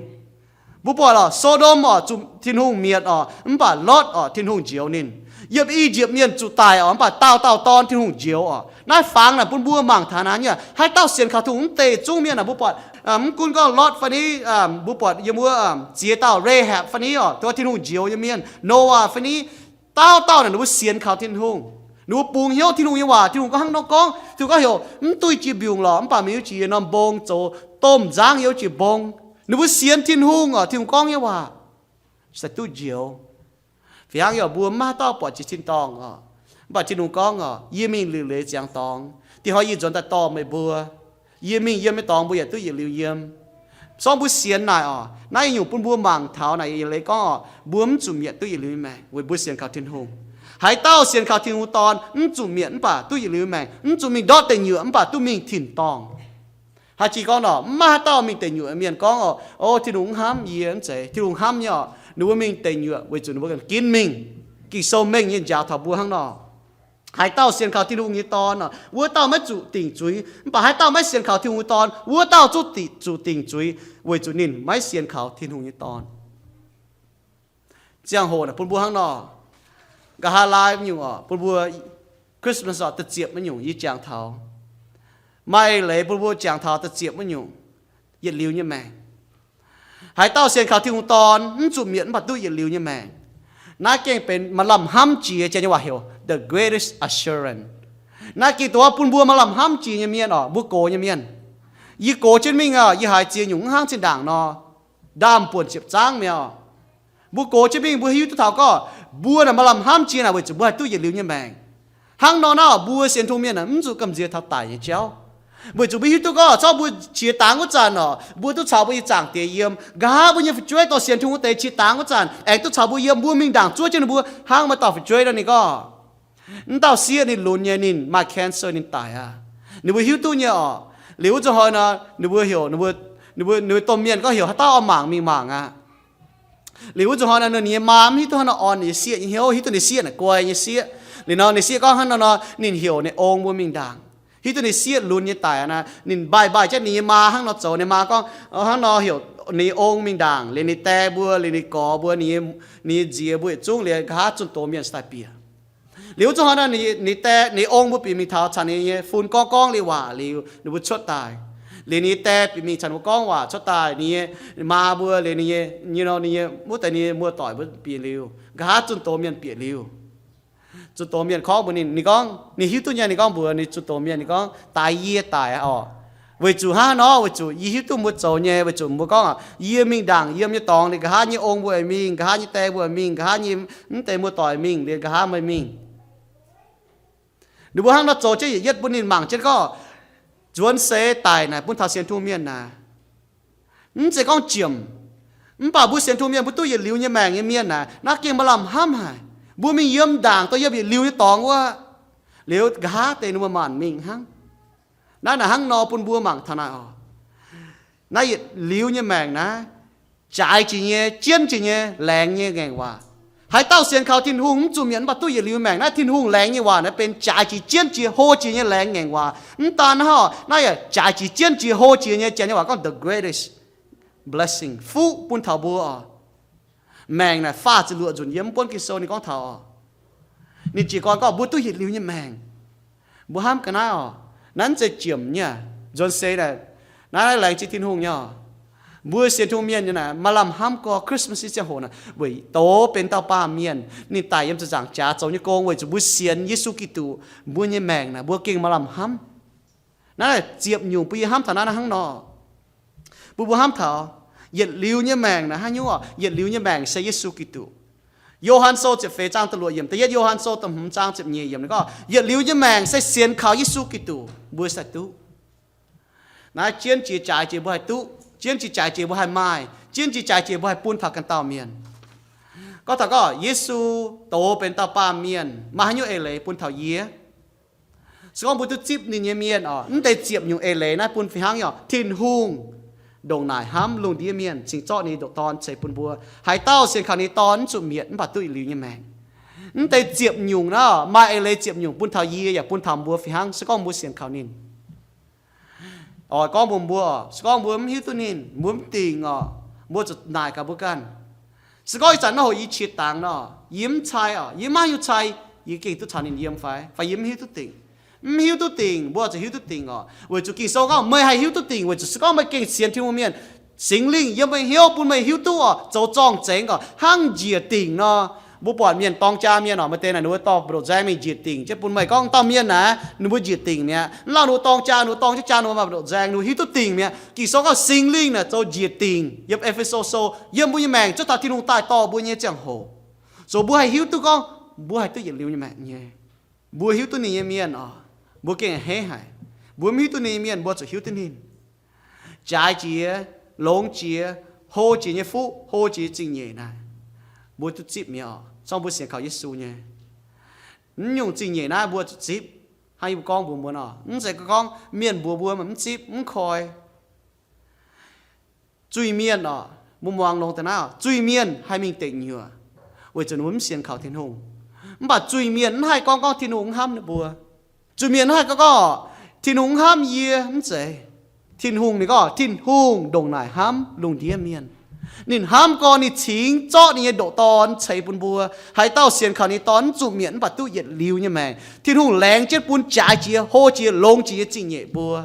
Mbuo buatc oc, So^ndom oc, zuqc Tin-Hungh mietc oc, mv baac Lotv oc, Tin-Hungh njoux ninh. Yiem I^yipv Mienh zuqc daic oc, mv baac dauh dauh dorn Tin-Hungh njoux oc. Naaiv fangx naaic bun mbuo mangc taux naaiv nyei, haaix dauh sienx kaux Tin-Hungh mv deix zungv mienh naaic, mbuo buatc, mv gunv gorngv Lotv fai ni, mbuo buatc yiem wuov ziex dauh, Rahab fai ni oc, tov Tin-Hungh njoux nyei mienh, Noaa fai ni, dauh dauh naaic ninh mbuo sienx kaux Tin-Hungh. Ninh mbuo bungx hnyouv Tin-Hungh nyei waac. Tin-Hungh gorngv hnangv nor gorngv, Tin-Hungh gorngv heuc mv duqv jiex mbiungc lorqc, mv baac mingh jiex norm mbong zoux domh nzangv yiem jiex mbong. Ninh mbuo sienx Tin-Hungh oc, Tin-Hungh gorngv nyei waac se duqv njoux. Fih hnangv yaac mbuo maiv dauh buatc jiex tin-dorngh oc. Mv baac Tin-Hungh gorngv oc, yie mingh liuc leiz ziangx dorngx, dih hnoi yie nzuonx daaih dorh meih mbuo. Yie mingh yiem nyei dorngx mbuo yaac duqv yietc liuz yiem. Sorng mbuo sienx naaic oc, naaiv nyungc bun mbuo mangc taux naaic yietc leiz gorngv oc, mbuo mv zuqc mietc duqv yietc liuz nyei maengc weic mbuo sienx kaux Tin-Hungh. Haaix dauh sienx kaux Tin-Hungh Dorn mv zuqc mietc mv baac duqv yietc liuz nyei maengc, mv zuqc mingh ndortv deic nyuoqc mv baac duqv mingh tin-dorngh. Haaix jih gorngv nor, mv maaih haaix dauh mingh deic nyuoqc mienh gorngv oc, O, Tin-Hungh mv hnamv yie, mv zeiz. Tin-Hungh hnamv nyei oc. Ninh mbuo mingh deic nyuoqc weic zuqc ninh mbuo ganh ginv mingh. Ging-Sou mengh nyei njaaux taux mbuo hnangv nor. Haaix dauh sienx kaux Tin-Hungh nyei Dorn oc, wuov dauh maiv zuqc dingc zuiz. Mv baac haaix dauh maiv sienx kaux Tin-Hungh nyei Dorn, wuov dauh zungv zuqc dingc zuiz, weic zuqc ninh maiv sienx kaux Tin-Hungh nyei Dorn. Ziangh hoc naaic bun mbuo hnangv nor, nqa'haav laai nyungc oc, bun mbuo Christmas oc, da'ziepc nyungc yie jangx taux. Maaih leiz bun mbuo jangx taux da'ziepc nyungc, yietc liuz nyei maengc. Haaix dauh sienx kaux Tin-Hungh Dorn mv zuqc mietc mv baac duqv yietc liuz nyei maengc. Naaiv gengh benx maaih lamh hnamv jiex, janx nyei waac heuc the greatest assurance. Naaiv gengh dongh bun mbuo maaih lamh hnamv jiex nyei mienh oc, mbuo gox nyei mienh. Yie gox jienv mingh oc, yie haiz ziex nyungc mv hnangv zinh ndaangc nor, ndaamv-buonc ziepc zangv mi'aqv oc. Mbuo gox jienv mingh mbuo hiuv duqv taux gorngv mbuo naaic maaih lamh hnamv jiex naaic weic zuqc mbuo haih duqv yietc liuz nyei maengc. Hnangv nor naaiv oc, mbuo sienx Tin-Hungh mienh naaic mv zuqc gamh nziex taux daic nyei jauv. Weic zuqc mbuo hiuv duqv gorngv zorqv mbuo qiex dangx wuov zanc oc, mbuo duqv caux mbuo nyei zaangc Diex yiem, nqa'haav mbuo nyei fu'jueiv dorh sienx Tin-Hungh wuov deix qiex dangx wuov zanc aengx duqv caux mbuo yiem, mbuo mingh ndaangc zuov jienv ninh mbuo. Hnangv maaih dauh fu'jueiv nor ninh gorngv, mv dauh sieqv ninh lunx nyei, ninh maaih cancer ninh daic aqv. Ninh mbuo hiuv duqv nyei oc. Liuz wuov zuqc hnoi nor ninh mbuo heuc, ninh mbuo, ninh mbuo domh mienh gorngv heuc haaix dauh oix mangc mingh mangc aqv. Liuz wuov zuqc hnoi nor ninh nyei maa mv hiuv duqv hnangv nor orn ninh nyei sieqv nyei hnyouv, hiuv duqv ninh sieqv naaic guai nyei sieqv. Liuz nor ninh sieqv gorngv hnangv nor nor ninh heuc ninh ong mbuo mingh ndaangc. Hiuv duqv ninh sieqv lunx nyei daic aqv naaic, ninh mbaih mbaih jienv ninh nyei maa hnangv nor zoux, ninh maa gorngv, hnangv nor heuc ninh ong mingh ndaangc, liuz ninh die mbuo, liuz ninh gorx mbuo, ninh nyei, ninh nyei nziex mbuo yietc zungv liuz nqa'haav zunh doz mienh daaih bieqc. Liuz wuov zuqc hnoi nor ninh die, ninh ong mbuo bieqc mingh taux caux ninh nyei fun gorngv gorngv liuz waac liuz ninh mbuo cuotv daaih. Liuz ninh die bieqc mingh caux ninh mbuo gorngv waac cuotv daaih, ninh nyei maa mbuo liuz ninh nyei, nyei nor ninh nyei wuov deix ninh nyei muoz-doic mbuo bieqc liuz, nqa'haav zunh doz mienh bieqc liuz. Zunh doz mienh korv mbuox ninh, ninh gorngv ninh hiuv duqv nyei, ninh gorngv mbuox ninh zunh doz mienh, ninh gorngv, Daaix yie daic oc. Weic zuqc hnangv nor, weic zuqc yie hiuv duqv mbuo zoux nyei, weic zuqc mbuo gorngv, yie mingh ndaangc yiem nyei dorngx liuz nqa'haav nyei ong mbuo mingh, nqa'haav nyei die mbuo mingh, nqa'haav nyei mv deix muoz-doic mingh, liuz nqa'haav meih mingh. Ninh mbuo hnangv nor zoux jienv yietc yietv bun ninh mangc jienv gorngv, nzuonx seix daic naaic bun taux sienx Tin-Hungh mienh naaic, mv zeiz gorngv jiemc. Mv baac mbuo sienx Tin-Hungh mienh mbuo duqv yietc liuz nyei maengc nyei mienh naaic, naaiv gengh maaih lamh hnamv haic. Mbuo mingh yiem ndaangc dorh yiem yietc liuz nyei dorngx wuov, liuz nqa'haav deix ninh mbuo maanc mingh hnangv. Naaiv naaic hnangv nor bun mbuo mangc taux naaic oc. Naaiv yietc liuz nyei maengc naaiv, jaaix jiex nyei, jienv jiex nyei, laengz nyei ngaengc waac. Haaix dauh sienx kaux Tin-Hungh mv zuqc mietc mv baac duqv yietc liuz maengc, naaiv Tin-Hungh laengz nyei waac naaiv benx jaaix jiex, jienv jiex, hlo jiex nyei laengz ngaengc waac. Mv daan hnangv, naaiv yaac jaaix jiex, jienv jiex, hlo jiex nyei, janx nyei waac gorngv the greatest blessing, fuqv bun taux mbuo oc. Maengc naaic faah ziepc luoqc nzunc yiem mv buonv Ging-Sou ninh gorngv taux oc. Ninh jiez gorn gorngv mbuo duqv yietc liuz nyei maengc. Mbuo hnamv ga'naaiv oc. Naaiv mv zeiz jiemc nyei. Nzuonx seix naaic, naaiv laengz zingh Tin-Hungh nyei oc. Mbuo sienx Tin-Hungh mienh nyei naaic maaih lamh hnamv gorx. Christmas nyei ziangh hoc naaic weic douz benx dauh baamh mienh, ninh daic yiem ziepc nzaangc jaax zoux nyei gong weic zuqc mbuo sienx Yesu Giduc, mbuo nyei maengc naaic mbuo gengh maaih lamh hnamv. Naaiv ziepc nyungc bun yie hnamv taux naaiv hnangv nor. Bun mbuo hnamv taux yietc liuz nyei maengc naaic haaix nyungc oc? Yietc liuz nyei maengc se Yesu Giduc. Yo^han Sou ziepc feix zaang da'luoqc yiemc, da'yietv Yo^han Sou da'hmz zaang ziepc nyeic yiemc ninh gorngv, yietc liuz nyei maengc se sienx kaux Yesu Giduc mbuo sai duqv. Naaiv jienv jiex jaaix jiex mbuo haih duqv, jienv jiex jaaix jiex mbuo haih maaih, jienv jiex jaaix jiex mbuo haih bun taux ganh dauh mienh. Gorngv taux gorngv Yesu douz benx dauh baamh mienh, maaih haaix nyungc eix leiz bun taux yie? Se gorngv mbuo duqv zipv ninh nyei mienh oc, mv deix ziepc nyungc eix leiz naaiv bun fih hnangv nyei oc. Tin-Hungh ndongc naaic hnamv lungh ndiev mienh cingx zorqv ninh nyei ndoqc Dorn ceix bun mbuo. Haaix dauh sienx kaux ninh nyei Dorn mv zuqc mietc mv baac duqv yietc liuz nyei maengc. Mv deix ziepc nyungc naaiv maaih eix leiz ziepc nyungc bun taux yie yaac bun taux mbuo fih hnangv se gorngv mbuo sienx kaux ninh. Oix gorngv mbuox mbuo oc, se gorngv mbuo mv hiuv duqv ninh, mbuo mv dingc oc, Mbuo zuqc naaic gaax mbuo ganh. Se gorngv ih zanc naaiv hoc yie qiex dangx nor, yie mv cai oc, yie maiv hiuv cai, yie gengh duqv caux ninh yiem fai? Fai yie mv hiuv duqv dingc? Mv hiuv duqv dingc, mbuo zuqc hiuv duqv dingc oc. Weic zuqc Ging-Sou gorngv meih haih hiuv duqv dingc weic zuqc se gorngv meih gengh sienx Tin-Hungh mienh, Singx Lingh yiem meih hnyouv bun meih hiuv duqv oc, zoux zorng-zengx oc, hnangv njiec dingc nor. Mbuo buatc mienh dorng jaa mienh oc, maaih deix naaic ninh mbuo dorh mbu'ndongx nzaeng mingh njiec dingc, jienv bun meih gorngv dauh mienh naaic ninh mbuo njiec dingc mi'aqv. Mv lauh ninh mbuo dorng jaa, ninh mbuo dorng jienv jaa ninh mbuo maaih mbu'ndongx nzaeng, ninh mbuo hiuv duqv dingc mi'aqv. Ging-Sou gorngv Singx Lingh naaic zoux njiec dingc yiem E^fe^so Sou, yiem mbuo nyei maengc cuotv taux Tin-Hungh daaih dorh mbuo nyei ziangh hoc, zoux mbuo haih hiuv duqv gorngv mbuo haih duqv yietc liuz nyei maengc nyei. Mbuo hiuv duqv ninh nyei mienh oc, mbuo gengh a'hneiv haic. Mbuo mv hiuv duqv ninh nyei mienh, mbuo zuqc hiuv duqv ninh. Jaaix jiex, longx jiex, hlo jiex nyei fuqv, hlo jiex nyei zingh nyeic naaic, mbuo duqv zipv mi'aqv oc, se gorngv mbuo sienx kaux Yesu nyei. Mv nyungc zingh nyeic naaiv mbuo zuqc zipv. Hnangv yie mbuo gorngv mbuox mbuo nor, mv zeiz gorngv mienh mbuox mbuo mv zipv mv koi. Zuiz mienh oc, mbuo muangx longx deix naaiv oc, zuiz mienh haih mingh deic nyuoqc weic zuqc ninh mbuo mv sienx kaux Tin-Hungh. Mv baac zuiz mienh mv haih gorngv gorngv Tin-Hungh mv hnamv ninh mbuo. Zuiz mienh mv haih gorngv gorngv Tin-Hungh mv hnamv yie, mv zeiz. Tin-Hungh, ninh gorngv Tin-Hungh ndongc naaic hnamv lungh ndiev mienh. Ninh hnamv gorn ninh cingx zorqv ninh nyei ndoqc Dorn ceix bun mbuo. Haaix dauh sienx kaux ninh nyei Dorn mv zuqc mietc mv baac duqv yietc liuz nyei maengc. Tin-Hungh laengz jienv bun jaaix jiex, hlo jiex, longx jiex nyei zingh nyeic mbuo.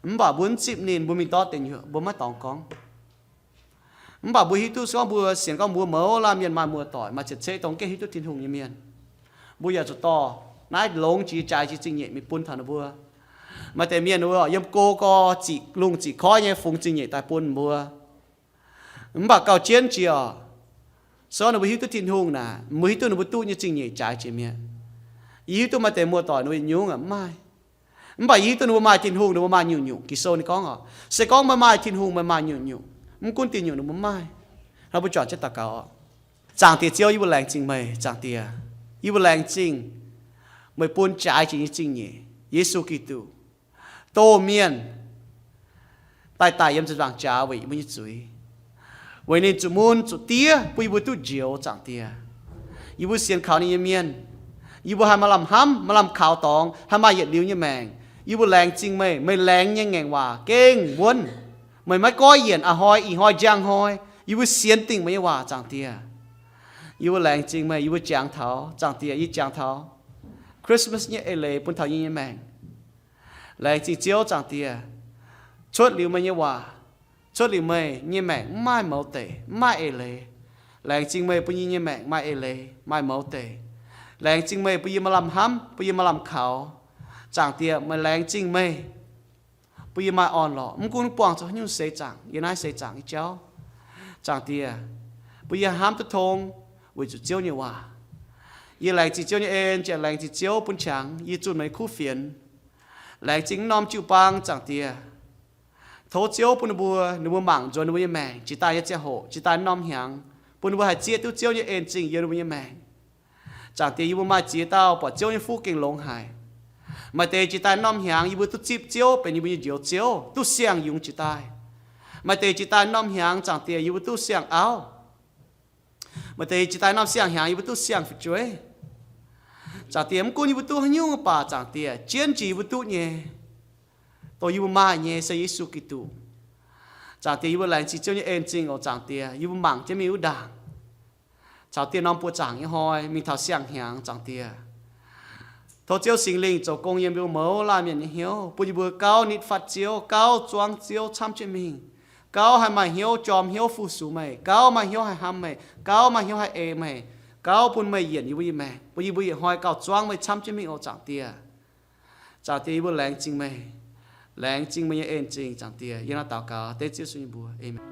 Mv baac mbuo mv zipv ninh, mbuo mingh ndortv deix nyuoqc, mbuo maiv dorngx gorngv. Mv baac mbuo hiuv duqv se gorngv mbuo sienx gorngv mbuo mouz laanh mienh maaih muoz-doic, maaih cien-ceqv dongh gengh hiuv duqv Tin-Hungh nyei mienh, mbuo yaac zuqc dorh naaiv longx jiex jaaix jiex zingh nyeic mingh bun taux ninh mbuo. Maaih deix mienh wuov yiem go gorx ziqc lungh ziqc koiv nyei fungx zingh nyeic daaih bun mbuo. Mv baac gauh jienv jiex oc, se gorngv ninh mbuo hiuv duqv Tin-Hungh naaic, mbuo hiuv duqv ninh mbuo duqv nyei zingh nyeic jaaix jiex mi'aqv. Yie hiuv duqv maaih deix muoz-doic ninh mbuo nyungc aqv, mv maaih. Mv baac yie hiuv duqv ninh mbuo maaih Tin-Hungh, ninh mbuo maaih nyungc-nyungc. Ging-Sou ninh gorngv oc, se gorngv meih maaih Tin-Hungh, meih maaih nyungc-nyungc, mv gunv diuh nyungc ninh mbuo mv maaih. Hnangv mbuo juangc jienv daux gaux oc. Zaangc Diex Ziouv, yie mbuo laengz zingh meih, Zaangc Diex. Yie mbuo laengz zingh meih bun jaaix jiex nyei zingh nyeic, Yesu Giduc, doh mienh daaih daic yiem ziepc nzaangc jaax weic yie mbuo nyei zuiz, weic ninh zuqc mun zuqc diev bun yie mbuo duqv njoux, Zaangc Diex. Yie mbuo sienx kaux ninh nyei mienh, yie mbuo haih maaih lamh hnamv, maaih lamh kaux dorngx, haih maaih yietc liuz nyei maengc. Yie mbuo laengz zingh meih, meih laengz nyei ngaengc waac gengh wuonv. Meih maiv goiv yienc, a'hnoi ih hnoi njang hnoi, yie mbuo sienx dingc meih nyei waac, Zaangc Diex. Yie mbuo laengz zingh meih, yie mbuo jangx taux, Zaangc Diex, yie jangx taux Christmas nyei eix leiz bun taux yie nyei maengc. Laengz zingh Ziouv, Zaangc Diex. Cuotv liuz meih nyei waac, cuotv liuz meih nyei maengc mv maaih mouz deic, mv maaih eix leiz. Laengz zingh meih bun yie nyei maengc maaih eix leiz, maaih mouz deic. Laengz zingh meih bun yie maaih lamh hnamv, bun yie maaih lamh kaux. Zaangc Diex, meih laengz zingh meih bun yie maaih orn-lorqc, mv gunv buangh zuqc haaix nyungc seix zaangc, yiem naaiv seix zaangc nyei jauv, Zaangc Diex, bun yie hnamv duqv tong weic zuqc Ziouv nyei waac. Yie laengz zingh Ziouv nyei en, ziouc laengz zingh Ziouv bun qangx yie zunh meih nyei kuv fienx. Laengz zingh wuov norm jiu-baang, Zaangc Diex. Tov Ziouv bun ninh mbuo, ninh mbuo mangc nzuonx ninh mbuo nyei maengc jiex daaih nyei ziangh hoc, jiex daaih norm hnyangx, bun ninh mbuo haih zieqv duqv Ziouv nyei en-zingh yiem ninh mbuo nyei maengc. Zaangc Diex, yie mbuo maaih ziex dauh buatc Ziouv nyei fuqv gengh longx haic. Maaih deix jiex daaih norm hnyangx yie mbuo duqv zipv Ziouv benx yie mbuo nyei Njoux Ziouv, duqv siang-yungz jiex daaih. Maaih deix jiex daaih norm hnyangx, Zaangc Diex, yie mbuo duqv siang-auv. Maaih deix jiex daaih norm siang-hnyangx yie mbuo duqv siang-fu'jueiv. Zaangc Diex, mv gunv yie mbuo duqv haaix nyungc baac, Zaangc Diex, jienv jiex yie mbuo duqv nyei, dongh yie mbuo maaih nyei se Yesu Giduc. Zaangc Diex, yie mbuo laengz zingh Ziouv nyei en-zingh oc, Zaangc Diex. Yie mbuo mangc jienv mingh wuov ndaangc, caux dieh norm buoqc zaangc nyei hnoi mingh taux siang-hnyangx, Zaangc Diex. Tov Ziouv Singx Lingh zoux gong yiem yie mbuo mouz laanh mienh nyei hnyouv, bun yie mbuo gauh nitv fatv Ziouv, gauh zuangv Ziouv camv jienv mingh, gauh haih maaih hnyouv jorm hnyouv fu-sux meih, gauh maaih hnyouv haih hnamv meih, gauh maaih hnyouv haih ei meih, gauh bun meih yienc yie mbuo nyei maengc, bun yie mbuo ih hnoi gauh zuangv meih camv jienv mingh oc, Zaangc Diex. Zaangc Diex, yie mbuo laengz zingh meih, laengz zingh meih nyei en-zingh, Zaangc Diex. Yie naaiv daux gaux dengv Ziouv Yesu nyei mbuox. Aamen.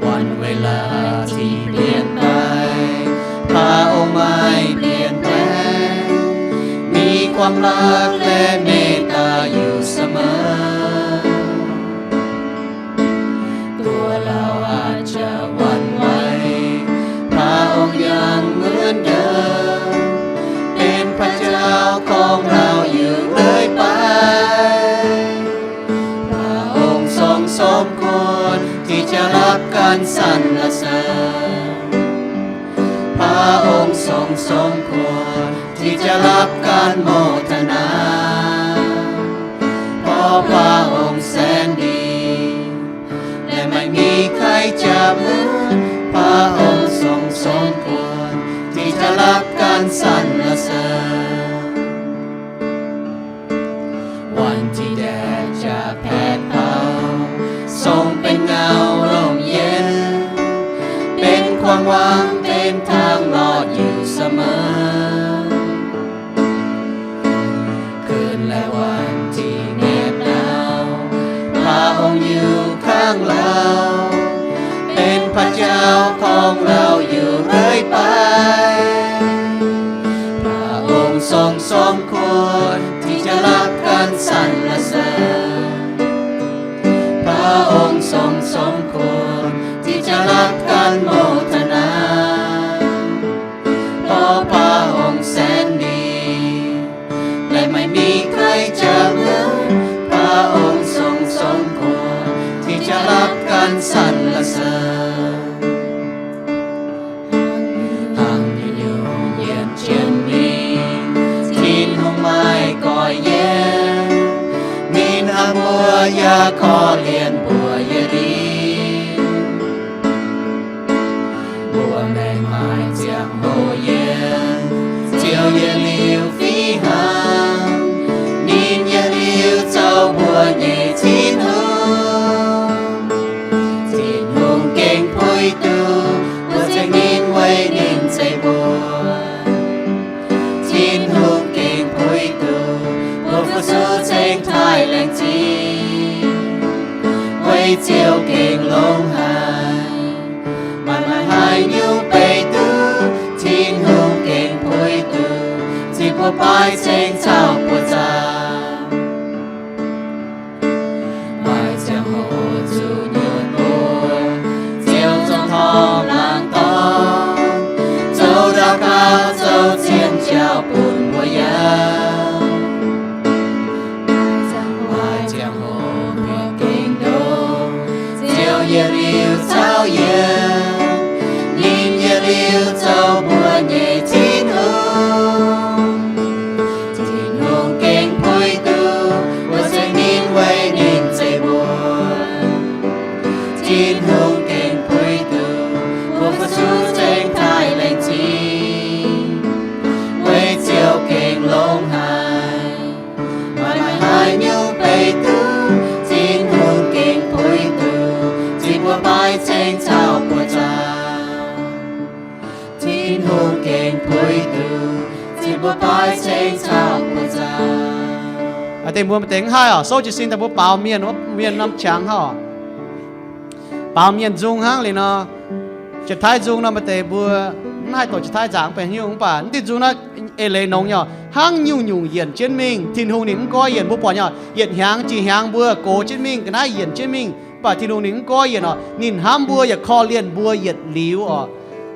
วันเวลาที่เปลี่ยนไป พระองค์ไม่เปลี่ยนแปลง มีความรักและเมตตาอยู่เสมอ ตัวเราอาจจะหวั่นไหว พระองค์ยังเหมือนเดิม เป็นพระเจ้าของเราอยู่เรื่อยไป พระองค์ทรงสมควร จะรับการสรรเสริญ พระองค์ทรงสมควรที่จะรับการโมทนา เพราะพระองค์แสนดี และไม่มีใครจะเหมือน พระองค์ทรงสมควรที่จะรับการสรรเสริญ วันที่แดดจะแผดเผา ทรงเป็นเงาร่มเย็น เป็นความหวัง เป็นทางรอดอยู่เสมอ คืนและวันที่แนบหนาว พระองค์อยู่ข้างเรา เป็นพระเจ้าของเราอยู่เรื่อยไป พระองค์ทรงสมควรที่จะรับการสรรเสริญ พระองค์ทรงสมควรที่จะรับการโมทนา เพราะพระองค์แสนดี และไม่มีใครจะเหมือน พระองค์ทรงสมควรที่จะรับการสรรเสริญ 行遠路遠前面，天空ไม่ก่อเย็น นินทาบัวอย่าคอเลียนบัวอย่าดี บัวแม่ไม้เจียงโหเย็น เจียวเย็นหลิวฝีหาง นินเย็นหลิวเจ้าบัวเย่ทิ้นหู ทิ้นหูเก่งผุยตู บัวเจ๋งนินเว่ยนินเจ๋งบัว ทิ้นหูเก่งผุยตู บัวฟูซูเจ๋งทายแหลงจี เว่ยเจียวเก่งหลงหาย มันมาหายนิวเปยตู ทิ้นหูเก่งผุยตู จีบัวปายเจ๋งเจ้าบัวจา ไม่เจียงโหจูหยุดบัว เจียวจงทองหลังตอง โจดาวกาวโจเจียนเจ้าปุ่นบัวยาว ไม่เจียงโหบัวเก่งโด เจียวเย่หลิวเจ้าเย่ นินเย่หลิวเจ้าบัวเย่ทิ้นหู ทิ้นหูเก่งผุยตู บัวเจ๋งนินเว่ยนินเจ๋งบัว ทิ้นหูเก่งผุยตู บัวฟูซูเจ๋งทายแหลงจี เว่ยเจียวเก่งหลงหาย มันมาหายนิวเปยตู ทิ้นหูเก่งผุยตู จีบัวปายเจ๋งเจ้าบัวจา ทิ้นหูเก่งผุยตู จีบัวปายเจ๋งเจ้าบัวจา Aa, deix mbuo maaih deix mv haih oc, souv jiez sin daaih mbuo baaux mienh, mienh norm qangx haic oc. Baaux mienh nzung hnangv liuz nor, Janx-Taiv nzung nor maaih deix mbuo mv haih doqc Janx-Taiv nzaangc mv benx haaix nyungc, mv baac mv dinh nzung naaiv eix leiz nongx nyei oc. Hnangv nyungc-nyungc yienc jienv mingh, Tin-Hungh ninh mv goiv yienc. Mbuo buatc nyei oc, yietc hnyangx jiex hnyangx mbuo gox jienv mingh, ga'naaiv yienc jienv mingh, mv baac Tin-Hungh ninh mv goiv yienc oc. Ninh hnamv mbuo yaac korv-lienh mbuo yietc liuz oc.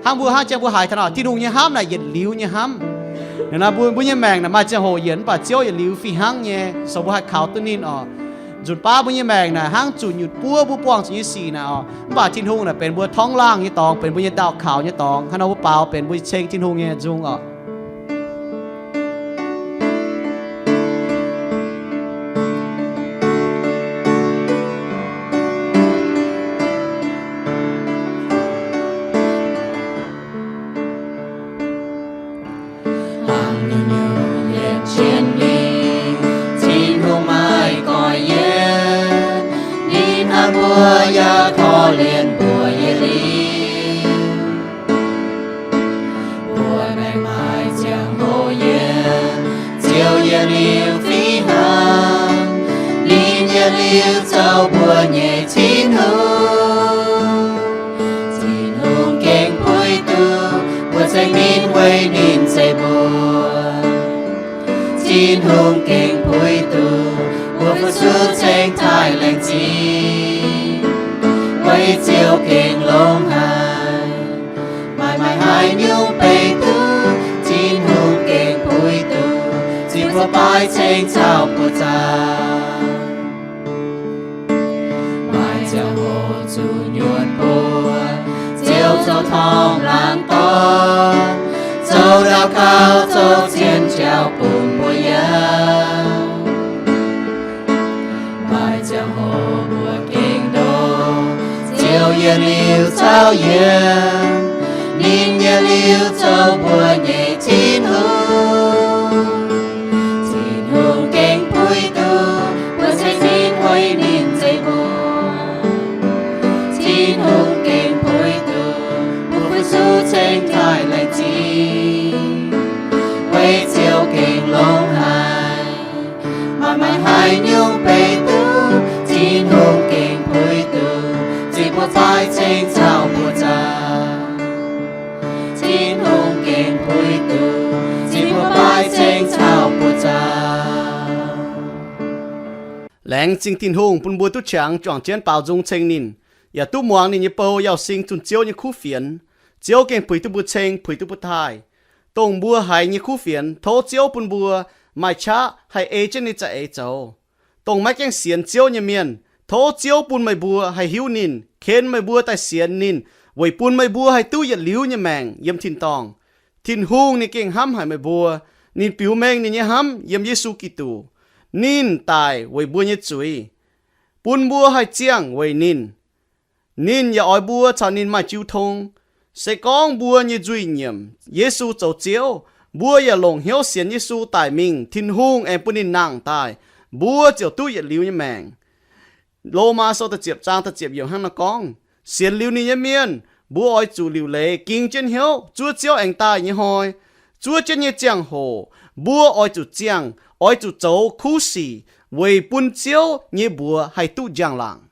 Hnangv mbuo hnangv jang mbuo haiz taux nor, Tin-Hungh nyei hnamv naaic yietc liuz nyei hnamv. Ninh naaic mbuo, mbuo nyei maengc naaic maaih ziangh hoc yienc, mv baac Ziouv yietc liuz fih hnangv nyei. Zoux mbuo haih kaux duqv ninh oc. Nzunc baav mbuo nyei maengc naaic hnangv zuqc nyutc buov mbuo buangh zuqc nyei sic naaic oc. Mv baac Tin-Hungh naaic benx mbuo torngv laangh nyei dorngx, benx mbuo nyei daux kaux nyei dorngx. Hnangv nor mbuo baaux benx mbuo ceng Tin-Hungh nyei nzung oc. Hnangv nyungc-nyungc yienc jienv mingh, Tin-Hungh maiv goiv yienc. Ninh hnamv mbuo yaac korv-lienh mbuo yietc liuz. Mbuo maengc maaih ziangh hoc yienc, Ziouv yietc liuz fih hnangv. Ninh yietc liuz zoux mbuo nyei Tin-Hungh. Tin-Hungh gengh puix duqv mbuo ceng ninh weic ninh zeiv mbuo. Tin-Hungh gengh puix duqv mbuo fu-sux ceng taaih laengz zingh, weic Ziouv gengh longx haic. Maaih maaih haaix nyungc beiv duqv, Tin-Hungh gengh puix duqv, ziux mbuo baaix ceng caux buoz-zaux. Maaih ziangh hoc zuqc nyuoz mbuo, Ziouv zoux torngv laangz dorn, zoux daux gaux, zoux cien jauv bun mbuo yiem. Maaih ziangh hoc mbuo gengh ndoh, Ziouv yietc liuz caux yiem, ninh yietc liuz zoux mbuo nyei Tin-Hungh. Tin-Hungh gengh puix duqv mbuo ceng ninh, weic ninh zeiv mbuo. Tin-Hungh gengh puix duqv mbuo fu-sux ceng taaih laengz zingh, weic Ziouv gengh longx haic. Maaih, maaih haaix nyungc beiv duqv Tin-Hungh gengh puix duqv zingh mbuo, baaix ceng caux mbuo nzauh. Tin-Hungh gengh puix duqv zingh mbuo, baaix ceng caux mbuo nzauh. Laengz zingh Tin-Hungh bun mbuo duqv qangx juangc jienv baaux nzung ceng ninh, yaac duqv muangx ninh nyei bou, yauh sing zunh Ziouv nyei kuv fienx. Ziouv gengh puix duqv mbuo ceng, puix duqv mbuo taaih. Dongh mbuo haiz nyei kuv fienx, tov Ziouv bun mbuo maaih qaqv haih ei jienv ninh nyei za'eix zoux. Dongh maiv gaengh sienx Ziouv nyei mienh, tov Ziouv bun meih mbuo haih hiuv ninh, ken meih mbuo daaih sienx ninh, weic bun meih mbuo haih duqv yietc liuz nyei maengc yiem tin-dorngh. Tin-Hungh ninh gengh hnamv haic meih mbuo. Ninh biux mengh ninh nyei hnamv yiem Yesu Giduc. Ninh daic weic mbuo nyei zuiz, bun mbuo haih ziangh weic ninh. Ninh yaac oix mbuo caux ninh maaih jiu tong. Se gorngv mbuo nyei nzuih nyiemc Yesu zoux Ziouv, mbuo yaac longc hnyouv sienx Yesu daic mingh, Tin-Hungh aengx bun ninh nangh daaih, mbuo ziouc duqv yietc liuz nyei maengc. Lomaa Sou da'ziepc zaang da'ziepc yiemc hnangv naaiv gorngv, sienx liuz ninh nyei mienh, mbuo oix zuqc liuc leiz ging jienv hnyouv zuov Ziouv aengx daaih nyei hnoi. Zuov jienv nyei ziangh hoc mbuo oix zuqc ziangh, oix zuqc zoux kuv sic weic bun Ziouv nyei mbuox haih duqv njang-laangc.